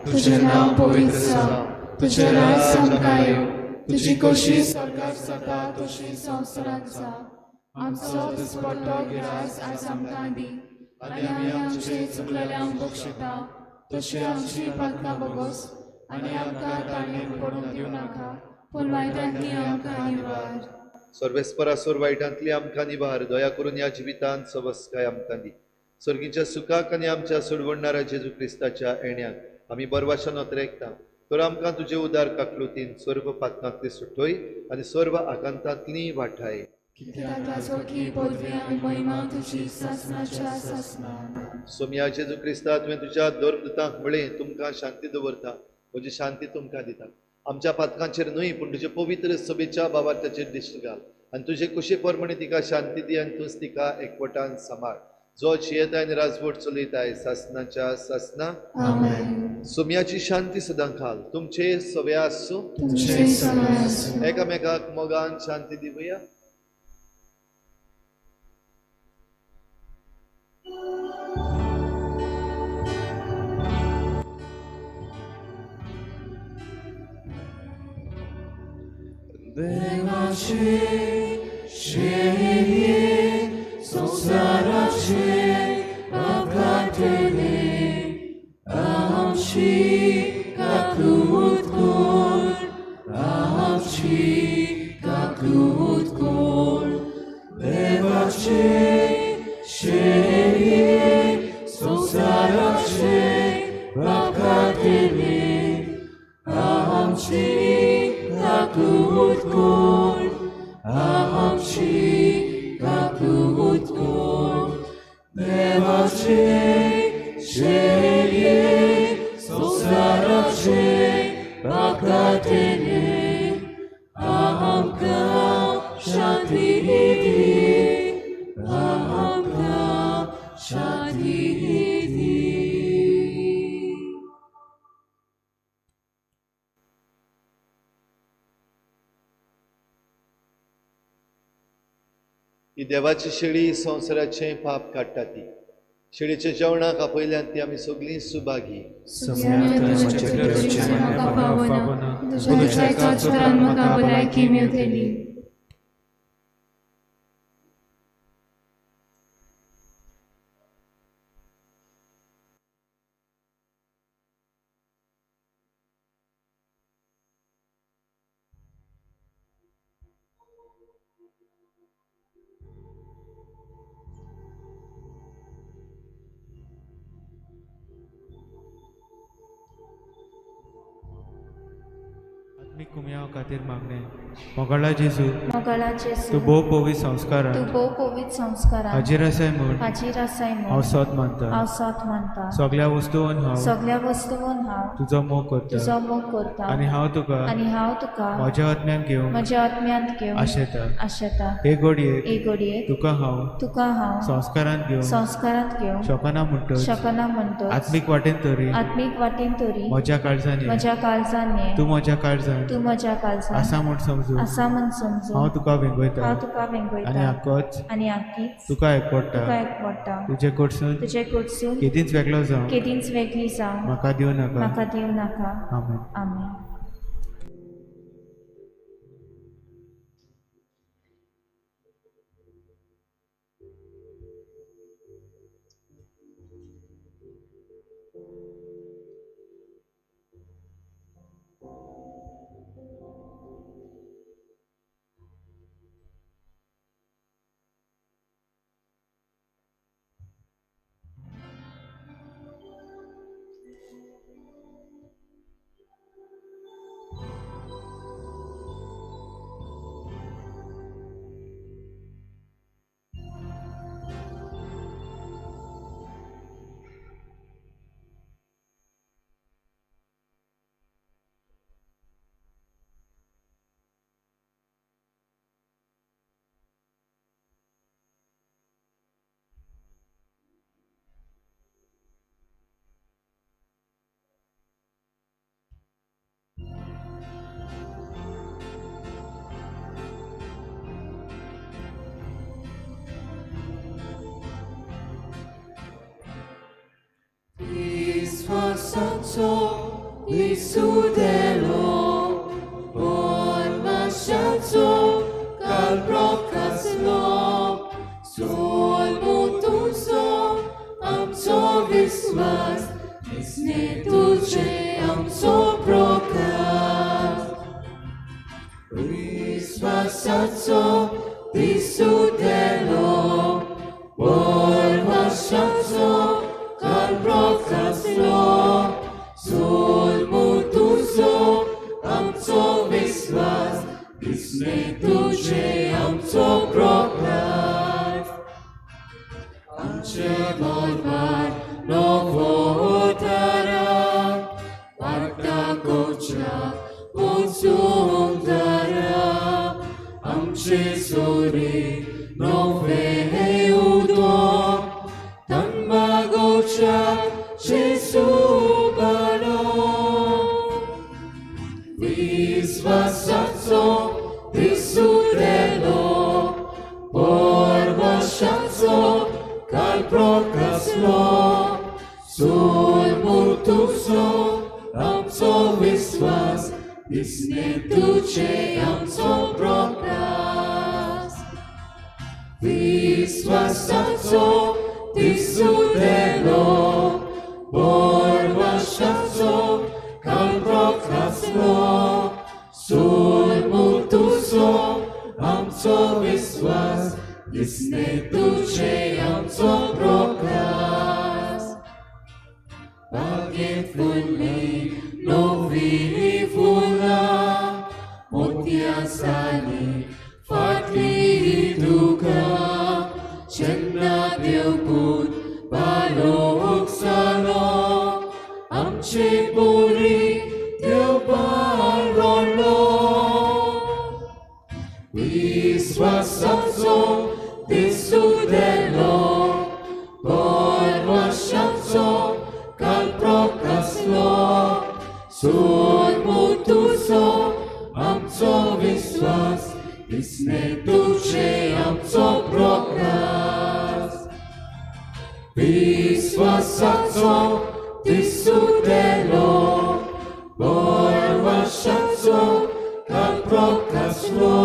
तुझें नांव पवित्र जावं, तुझें राज आमकां येवं, तुजी खोशी स्वर्गार जाता तशी संवसारांत जावं. आमचो दिसपट्टो गिरास आयज आमकां दी आनी आमी आमचे चुकलेल्यांक बक्षिता तशी आमची पातकां बोगोस आनी आमकां ताणें पडूंक दिवं नाका, पूण वायटांतली आमकां निवार. सर्वेस्परा सोर वायटांतली आमकां निवार. दया करून ह्या जिवितांत सवस्काय आमकां दी. सर्गीच्या सुखाक आनी आमच्या सोडवणणाऱ्या जेजू क्रिस्ताच्या येण्याक आमी बरवाशान ओतरेकता. तर आमकां तुजे उदार काकलुतीन सर्व पातकांतली सुटोय आनी सर्व आकांतांतली वाठाय. सोमया जेजू क्रिस्ता, तुवें तुज्या धर्मदुतांक म्हळें, तुमकां शांती दवरता, म्हजी शांती तुमकां दिता. आमच्या पातकांचेर न्हय पूण तुजे पवित्र सभेच्या बाबार्थाचेर दिश्ट घाल आनी तुजे कुशे प्रमाणे तिका शांती दी आनी तूंच तिका एकवटान सांबाळ. जो जियेताय आनी राजवट चलयताय सासनाच्या सासना. सोमयाची शांती सदां खाल तुमचे सवे आसूं. एकामेकाक मोगान शांती दिवया. देवाचे शेळये संवसाराचे पाप काडटले, आमची काकूत कर, आमची काकूत कर. देवाचे शेळये संवसाराचे पाप काडटले, आमची काकूत कर, आमची काकूत कर. देवाचे शेळये संवसाराचे पाप काडटले, आमकां शांती दी, आमकां शांती दी. ही देवाची शेळी संवसाराचें पाप काडटा. ती शेळीच्या जेवणाक आपयल्यान ती आमी सगळीं सुभागी. आत्मीक कुमयाव खातीर मागणें. मोगाळा जेजू, मोगाळा जेजू, तूं भोव पवित्र संस्कारान तूं भोव पवित्र संस्कारान हाजीर आसाय म्हूण हाजीर आसाय म्हूण हांव सोद मानता. हांव सोद मानता. सगळ्या वस्तून हांव सगळ्या वस्तून हांव तुजो मोग करता तुजो मोग करता आनी हांव तुका म्हज्या आत्म्यान घेवंक म्हज्या आत्म्यांत घेवंक आशेता. आशेता. हे घडयेक हे घडयेक तुका हांव संस्कारांत घेवंक शकना म्हणटच आत्मीक वाटेन तरी म्हज्या काळजान ये तूं म्हज्या काळजान आसा म्हूण समजून हांव तुका वेंगयता आनी आकीच तुका एकवटा. तुजे कडसून केदींच वेगळो जावं म्हाका दिवं नाका. आमेन. आमेन. Santo Isudelo Ormasciazo Cal procaslo Sul mutuso Amso visvas Isne tuce amso procas Visvasazo Isudelo Ormasciazo Cal procaslo Sul mutuso amso visvas Isne tuce amso procas Amce morvar novo otara Parta gocia pozundara Amce sori nove udo Tanma gocia Gesù Visvasazo disudelo Porvasciazo cal procaslo Sul mutuso amso visvas Isne tuce amso procas Visvasazo disudelo Porvasciazo cal procaslo Sul mutuso amso visvas Isne tuce amso procas Paghe fulli novi fulla Motia sali fatli duca Cenna Deuput balok salo Amce puri Deu parolo Visvasazo disudelo Porvasciazo cal procaslo Sul mutuso amso visvas Isne tuce amso procas Visvasazo disudelo Porvasciazo cal procaslo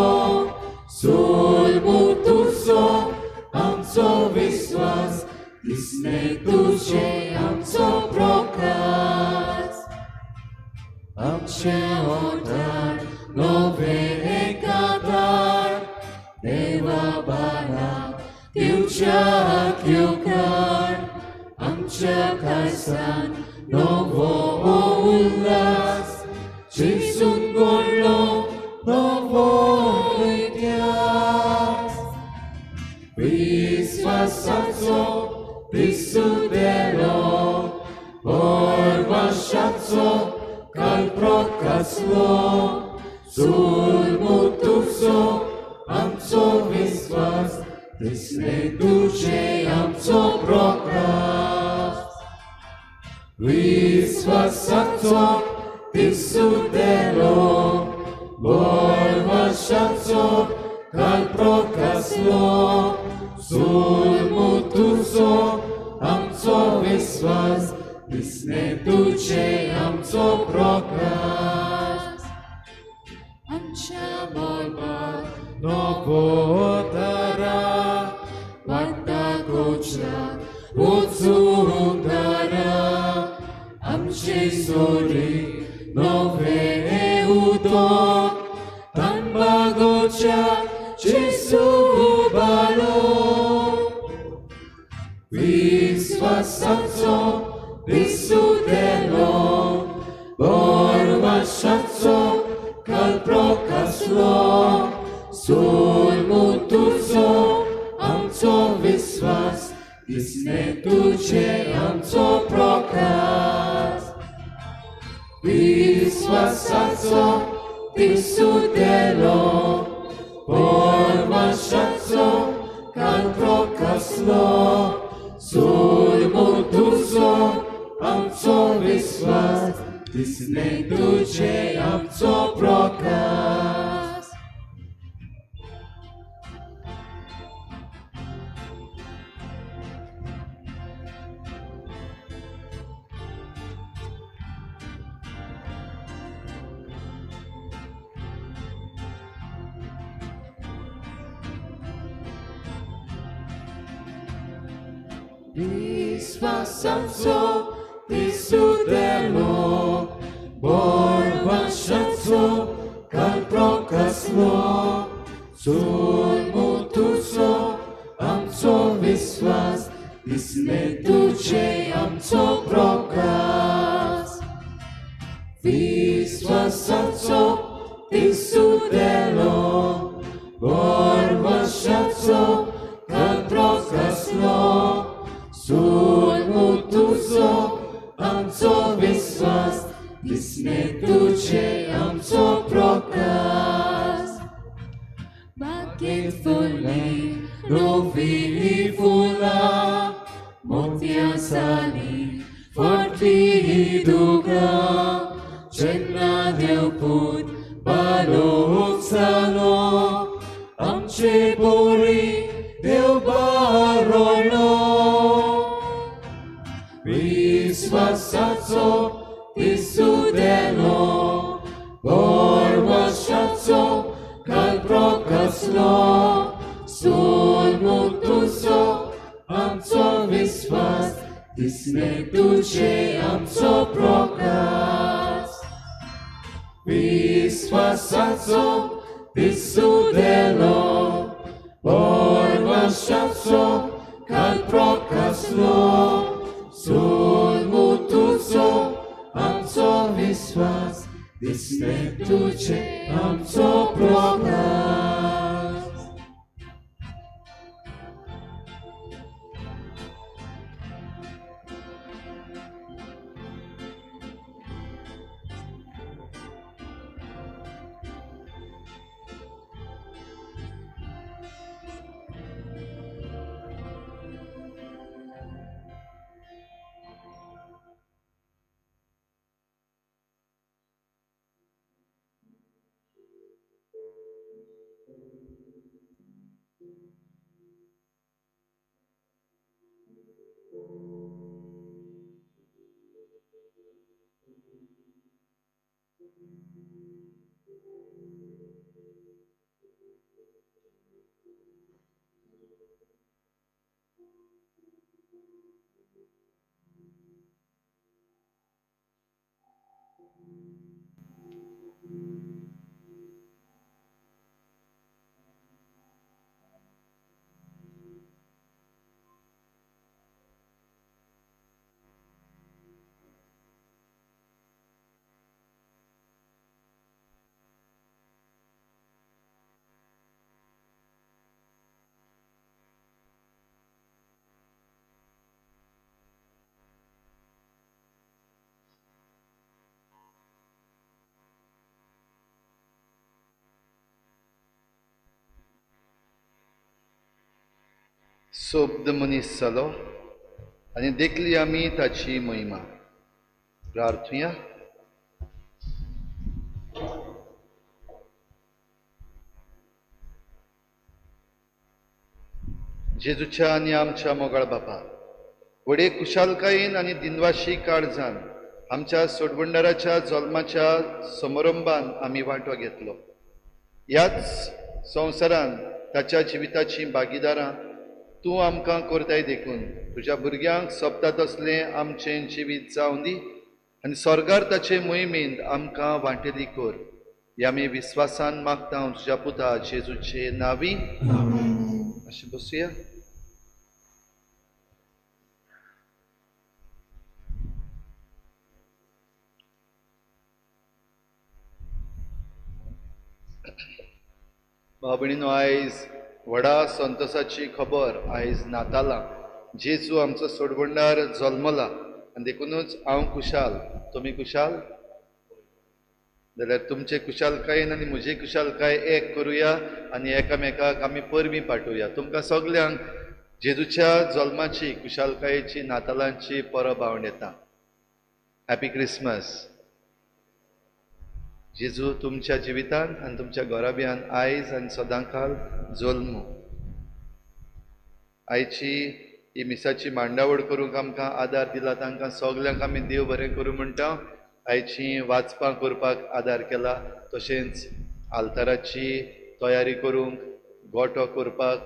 Sul mutuso amso visvas Isne tuce amso procas Amce otar nove ekatar Deva bara Diucha kyukar Amce kaisan novo ullas Jesun gollo Borvasciazzo kal procaslo sul mutuso amco visvas disne duce amco procas Visvasazzo tisudelo Borvasciazzo kal procaslo sul mutuso amco visvas Disne duce amco procas Amcia molba novotara Vata gocia utsundara Amci sori nove udok Tambagocia Gesù balo Visvasazzo Visudelo Borvasciazzo Cal procaslo Sul mutuso Amco visvas Disne duce amco procas Visvasazzo Visudelo Borvasciazzo Cal procaslo Sul mutuso amco visvas Disne duce amco procas Visvasazzo tisudelo Borvasciazzo cal procaslo Sul mutuso amco visvas Disne duce amco procas Visvasazzo tisudelo Borvasciazzo cal procaslo Sul mutuso amco visvas Disne duce amco procas Bakit fuli novi fula Motia sali forti duga Cenna deuput balok salo Amce pori deu barolo Visvasazzo tisudelo Borvasciazzo cal procaslo Sul mutuso amco visvas Disne duce amco procas Visvasazzo tisudelo Borvasciazzo cal procaslo Sul mutuso amco visvas Disne duce amco procas सोब्द मनीस जालो आनी देखली आमी ताची महिमा. प्रार्थुया. जेजूच्या आनी आमच्या मोगाळ बापा, व्हडे खुशालकायेन आनी दिनवाशी काळजान आमच्या सोडवणदाराच्या जल्माच्या समारंभान आमी वांटो घेतलो. ह्याच संवसारान ताच्या जिविताची भागीदारां तूं आमकां करताय देखून तुज्या भुरग्यांक सोबता तसलें आमचें जिवीत जावं दी आनी स्वर्गार ताचे मोहिमेंत आमकां वांटेली कर. ह्या आमी विस्वासान मागता तुज्या पुता जेजूचे नांवी. अशें बसुया. भाव भयणीनो, आयज व्हडा संतोसाची खबर, आयज नातालां, जेजू आमचो सोडवणदार जल्मला आनी देखुनूच हांव खुशाल. तुमी खुशाल जाल्यार तुमचे खुशालकायेन आनी म्हजी खुशालकाय एक करुया आनी एकामेकाक आमी परबीं पाठोवया. तुमकां सगल्यांक जेजूच्या जल्माची खुशालकायेची नातालांची परब हांव येता. Happy Christmas. जेजू तुमच्या जिवितान आनी तुमच्या घराब्यान आयज आनी सदांकाल जल्मू. आयची ही मिसाची मांडावळ करूंक आमकां आदार दिला तांकां सगल्यांक आमी देव बरें करूं म्हणटा. आयची वाचपां करपाक आदार केला, तशेंच आल्ताराची तयारी करूंक, गोटो करपाक,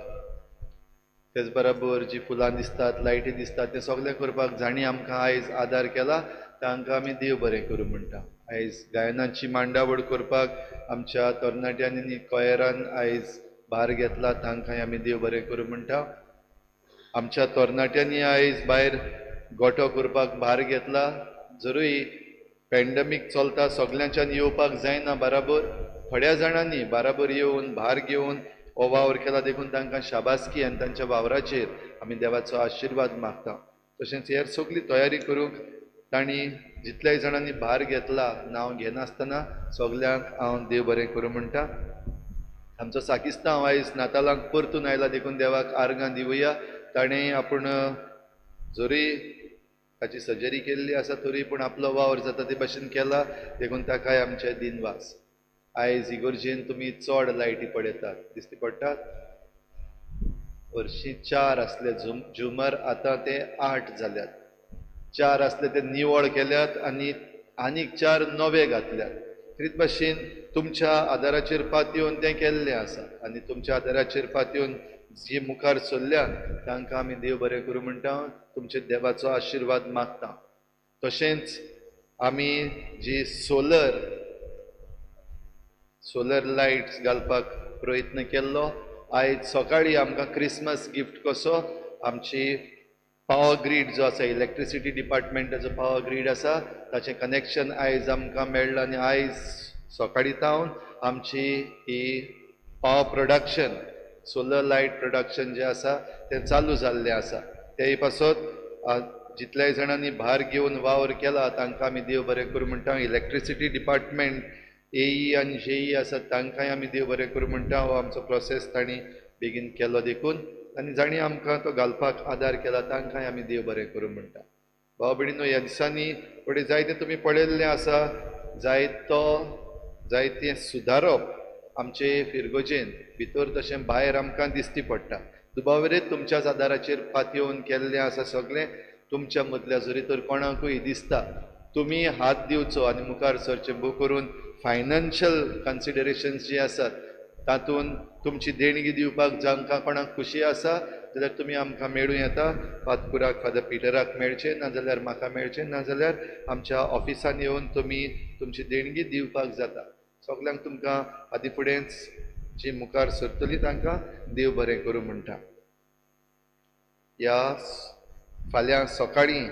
तेच बराबर जी फुलां दिसतात, लायटी दिसतात, तें सगळें करपाक जांणी आमकां आयज आदार केला तांकां आमी देव बरें करूं म्हणटा. आयज गायनाची मांडावळ करपाक आमच्या तरणाट्यांनी आनी कॉयरान आयज भार घेतला तांकांय आमी देव बरें करूं म्हणटा. आमच्या तरणाट्यांनी आयज भायर गोटो करपाक भार घेतला. जरूय पॅन्डमीक चलता, सगल्यांच्यान येवपाक जायना बराबर, थोड्या जाणांनी बराबर येवन भार घेवन हो वावर केला देखून तांकां शाबासकी आनी तांच्या वावराचेर आमी देवाचो आशिर्वाद मागता. तशेंच हेर सगळी तयारी करूंक तांणी जितल्याय जाणांनी भार घेतला, नांव घेनासतना सगल्यांक हांव देव बरें करूं म्हणटा. आमचो साकिस्तांव आयज नातालांक परतून आयला देखून देवाक आर्गां दिवया. ताणें आपूण जरूय ताची सर्जरी केल्ली आसा तरी पूण आपलो वावर जाता ते भाशेन केला देखून ताकाय आमचे दिनवास. आयज इगोर्जेन तुमी चड लायटी पळयतात, दिसती पडटात. हरशीं 4 आसले झुमर, आतां ते 8 जाल्यात. 4 आसले ते निवळ केल्यात आनी आनीक 4 नवे घातल्यात. तेच भाशेन तुमच्या आदाराचेर पातयेवन तें केल्लें आसा आनी तुमच्या आदाराचेर पातयेवन जी मुखार सरल्यात तांकां आमी देव बरें करूं म्हणटा, तुमचे देवाचो आशिर्वाद मागता. तशेंच आमी जी सोलर लायट्स घालपाक प्रयत्न केल्लो, आयज सकाळीं आमकां क्रिसमस गिफ्ट कसो आमची पावर ग्रीड जो आसा, इलेक्ट्रिसिटी डिपार्टमेंटाचो पावर ग्रीड आसा ताचें कनेक्शन आयज आमकां मेळ्ळां आनी आयज सकाळीं तावन आमची ही power production, solar light production जें आसा तें चालू जाल्लें आसा. तेय पासत जितल्याय जाणांनी भार घेवन वावर केला तांकां आमी देव बरें करूं म्हणटा. इलेक्ट्रिसिटी डिपार्टमेंट एई आनी जेई आसा तांकांय आमी देव बरें करूं म्हणटा. हो आमचो प्रोसेस तांणी बेगीन केलो देखून आनी जांणी आमकां तो घालपाक आदार केला तांकांय आमी देव बरें करूं म्हणटा. भाव भयणीनो, ह्या दिसांनी फुडें जायतें तुमी पळयल्लें आसा, जायतें सुदारप आमचे फिरगोजेन भितर तशें भायर आमकां दिसती पडटा. दुबावरेत तुमच्याच आदाराचेर पातयेवन केल्लें आसा सगळें. तुमच्या मदल्या जरी तर कोणाकूय दिसता तुमी हात दिवचो आनी मुखार सरचें, भोव करून फायनान्शियल कन्सिडरेशन्स जी आसात तातूंत तुमची देणगी दिवपाक जांकां कोणाक खुशी आसा जाल्यार तुमी आमकां मेळूं येता. फातकुराक फादर पिटराक मेळचें, नाजाल्यार म्हाका मेळचें, नाजाल्यार आमच्या ऑफिसान येवन तुमी तुमची देणगी दिवपाक जाता. सगल्यांक तुमकां आदी फुडेंच जी मुखार सरतली तांकां देव बरें करूं म्हणटा. ह्या फाल्यां सकाळीं,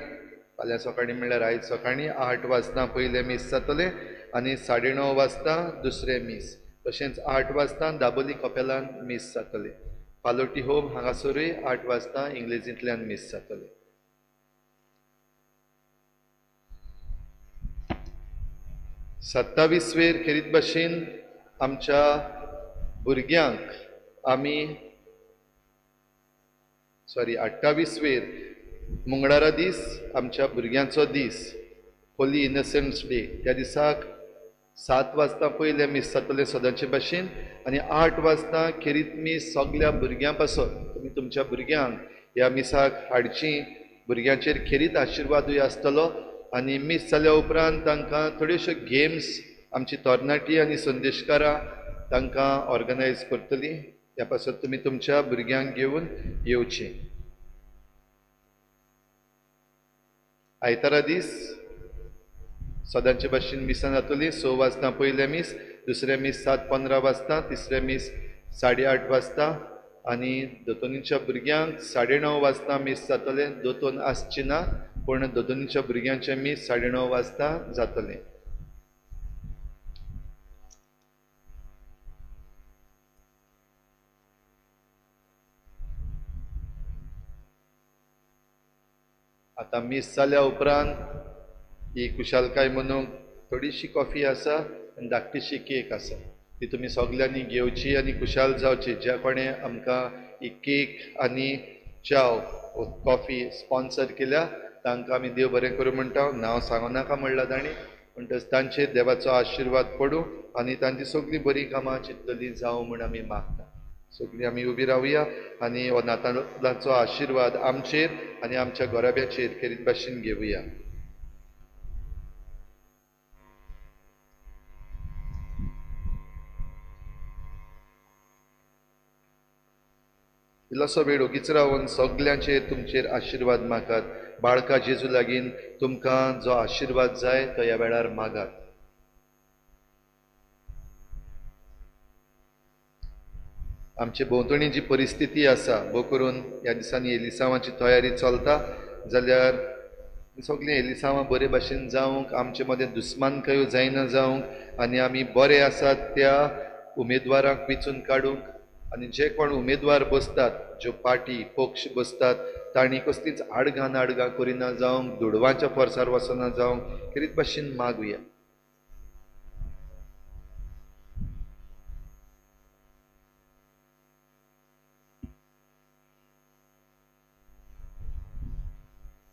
फाल्यां सकाळीं म्हणल्यार आयज सकाळीं 8 वाजता पयलें मीस जातलें आनी 9:30 वाजता दुसरें मीस, तशेंच 8 वाजता दाबोली कपेलान मीस जातलें. पालोटी होम हांगासरूय 8 वाजता इंग्लेजींतल्यान मीस जातलें. 27 वेर खेरीत भाशेन आमच्या भुरग्यांक आमी सॉरी 28 वेर मंगळारा दीस आमच्या भुरग्यांचो दीस, होली इनोसंट्स डे. त्या दिसाक 7 वाजता पयलें मीस जातलें सदांचे भाशेन आनी 8 वाजता खेरीत मीस सगल्या भुरग्यां पासत. तुमी तुमच्या भुरग्यांक ह्या मिसाक हाडची, भुरग्यांचेर खेरीत आशिर्वादूय आसतलो. आनी मीस जाल्या उपरांत तांकां थोड्योश्यो गेम्स आमची तरणाटी आनी संदेशकारां तांकां ऑर्गनायज करतली. त्या पासत तुमी तुमच्या भुरग्यांक घेवन येवचें. आयतारा दीस सदांचे भाशेन मिसां जातली. 6 वाजता पयलें मीस, दुसरें मीस 7:15 वाजता, तिसरें मीस 8:30 वाजता आनी दोतोनीच्या भुरग्यांक 9:30 वाजता मीस जातलें. दोतोन आसची ना पूण दोतोनीच्या भुरग्यांचें मीस 9:30 वाजता जातलें. आतां मीस जाल्या उपरांत ही खुशालकाय म्हणूंक थोडीशी कॉफी आसा आनी धाकटीशी केक आसा, ती तुमी सगल्यांनी घेवची आनी खुशाल जावची. ज्या कोणें आमकां ही केक आनी च्याव कॉफी स्पॉन्सर केल्या तांकां आमी देव बरें करूं म्हणटा. नांव सांगू नाका म्हणलां तांणी, म्हणटच तांचेर देवाचो आशिर्वाद पडूं आनी तांची सगळीं बरीं कामां चिंतलेलीं जावं म्हूण आमी मागता. सगळीं आमी उबी रावया आनी हो नातालाचो आशिर्वाद आमचेर आनी आमच्या घराब्याचेर खेरीत भाशेन घेवया. इल्लोसो वेळ ओगीच रावन सगल्यांचेर तुमचेर आशिर्वाद मागात. बाळका जेजू लागीं तुमकां जो आशिर्वाद जाय तो ह्या वेळार मागात. आमचे भोंवतणी जी परिस्थिती आसा, भोव करून ह्या दिसांनी एलिसांवाची तयारी चलता जाल्यार सगळीं एलिसांवां बरे भाशेन जावंक, आमचे मदें दुस्मानकायो जायना जावंक आनी आमी बरे आसात त्या उमेदवारांक वेंचून काडूंक आनी जे कोण उमेदवार बसतात, ज्यो पार्टी पक्ष बसतात तांणी कसलीच आडगां नाडगां करिना जावंक, दुडवांच्या फोर्सार वचना जावंक खेरीत भाशेन मागुया.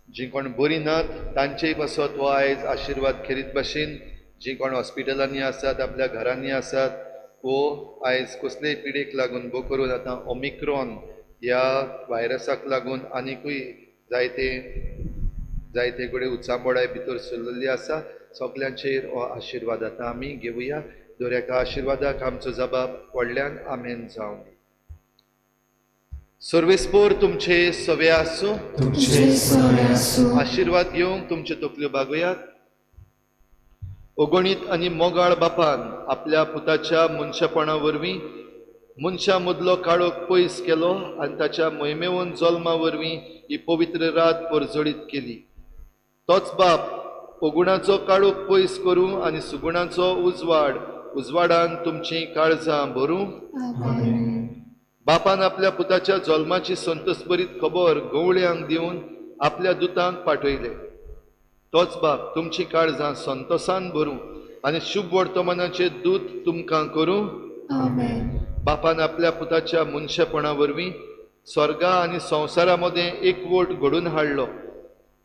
जी कोण बरी नात तांचेय पासत हो आयज आशिर्वाद खेरीत भाशेन. जी कोण हॉस्पिटलांनी आसात, आपल्या घरांनी आसात, वो आयज कसलेय पिडेक लागून, भोव करून आतां ओमिक्रॉन ह्या व्हायरसाक लागून आनिकूय जायते जायते कडेन उचांबळाय भितर सरलेली आसा. सगल्यांचेर हो आशिर्वाद आतां आमी घेवया. दर एका आशिर्वादाक आमचो जबाब व्हडल्यान आमेन जावं. सर्वेस्पोर तुमचे सवे आसूं, आशिर्वाद घेवंक तुमच्यो तकल्यो बागोयात. अगणीत आनी मोगाळ बापान आपल्या पुताच्या मनशापणा वरवीं मनशां मदलो काळोख पयस केलो आनी ताच्या मोहिमेवन जल्मा वरवीं ही पवित्र रात परजळीत केली. तोच बाप अगुणाचो काळोख पयस करूं आनी सुगुणाचो उजवाड उजवाडान तुमचीं काळजां भरूं. बापान आपल्या पुताच्या जल्माची संतोषभरीत खबर गवळ्यांक दिवन आपल्या दुतांक पाठयले. तोच बाप तुमची काळजां संतोषान भरूं आनी शुभ वर्तमानाचे दूत तुमकां करूं. बापान आपल्या पुताच्या मनशेपणा वरवीं स्वर्गा आनी संवसारा मदें एकवट घडोवन हाडलो.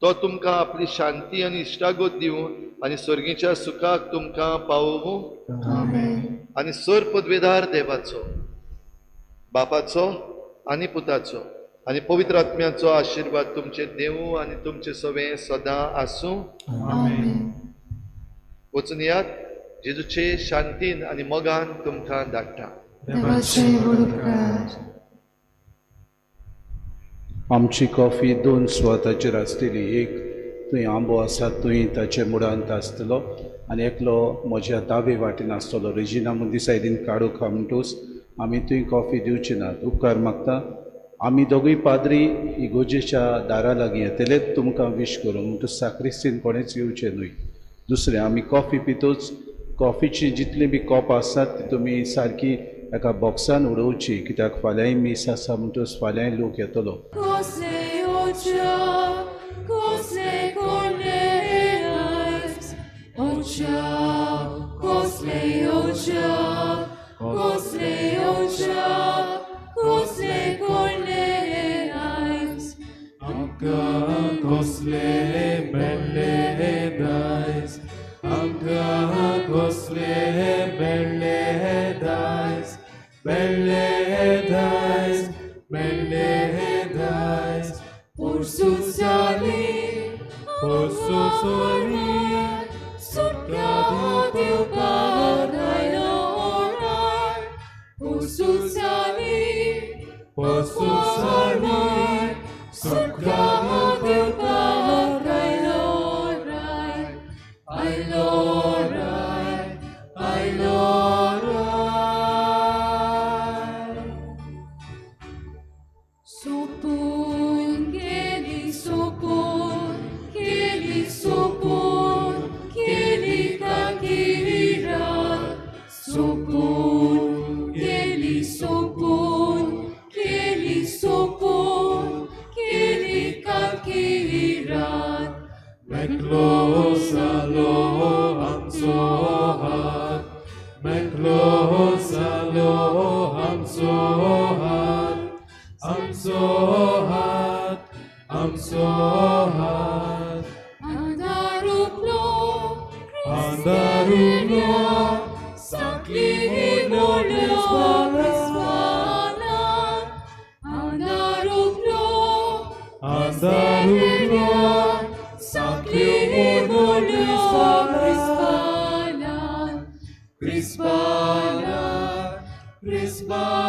तो तुमकां आपली शांती आनी इश्टागत दिवं आनी स्वर्गीच्या सुखाक तुमकां पावोवं. आनी सर पदवेदार देवाचो, बापाचो आनी पुताचो आनी पवित्र आत्म्याचो आशिर्वाद तुमचे देवूं आनी तुमचे सवें सदां आसूं. वचून यात, जेजूचे शांतीन आनी मोगान तुमकां धाडटा. आमची कॉफी 2 सुवाताचेर आसतली. एक थंय आंबो आसा थंय ताचे मुळांत आसतलो आनी एकलो म्हज्या दावे वाटेन आसतलो. रेजिना मुंदी सायडीन काडूंक म्हणटूच आमी थंय कॉफी दिवची नात. उपकार मागता. आमी दोगूय पाद्री इगोजेच्या दारा लागीं येतले तुमकां विश करूं म्हणटूच साक्रिस्तीन कोणेच येवचें न्हय. दुसरें, आमी कॉफी पितूच कॉफीची जितली बी कॉपां आसात ती तुमी सारकी एका बॉक्सान उडोवची, कित्याक फाल्यांय मीस आसा म्हणटूच फाल्यांय लोक येतलो. Kosle ocha, kosle kole दायज, आमकां कसलें मेळ्ळें दायज, मेळ्ळें दायज, मेळ्ळें दायज. पोरसूं पोरसूं सुटका दिवपाक आयलो राय. पोरसूं पोरसूं सुटका दिवपाक आयलो राय, आयलो राय, आयलो राय. सोपून गेली, सोपून केली, सोपून केली काकी रात. सोपून गेली, सोपून केली, सोपून केली काकी रात. मेकलो जालो आमचो हात, मेकलो जालो आमचो हात, आमचो हात, आमचो हात. अंधार उपलो अंधार उपलो, साकली मोडल्यो क्रिस्तानान. अंधार उपलो अंधार उपलो, Sakli मोडल्यो क्रिस्तानान, क्रिस्पानान, क्रिस्पानान.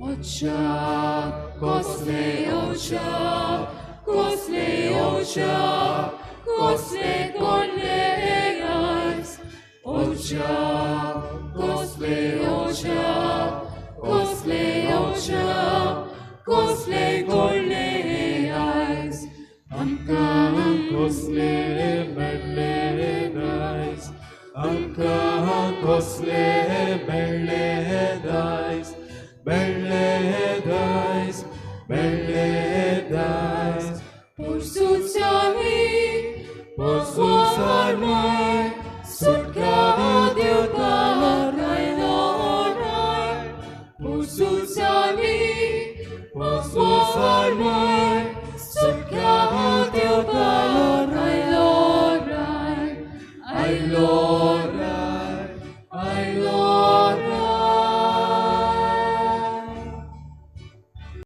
Ocha, kosle ocha, kosle ocha, kosle koleas. Ocha, kosle ocha, kosle ocha, kosle koleas. आमकां कसलें मेळ्ळें दायज, आमकां कसलें मेळ्ळें दायज, मेळ्ळें दायज, मेळ्ळें दायज. पोरसूं पोरसूं सुटका दिवपाक आयलो राय. पोरसूं पोरसूं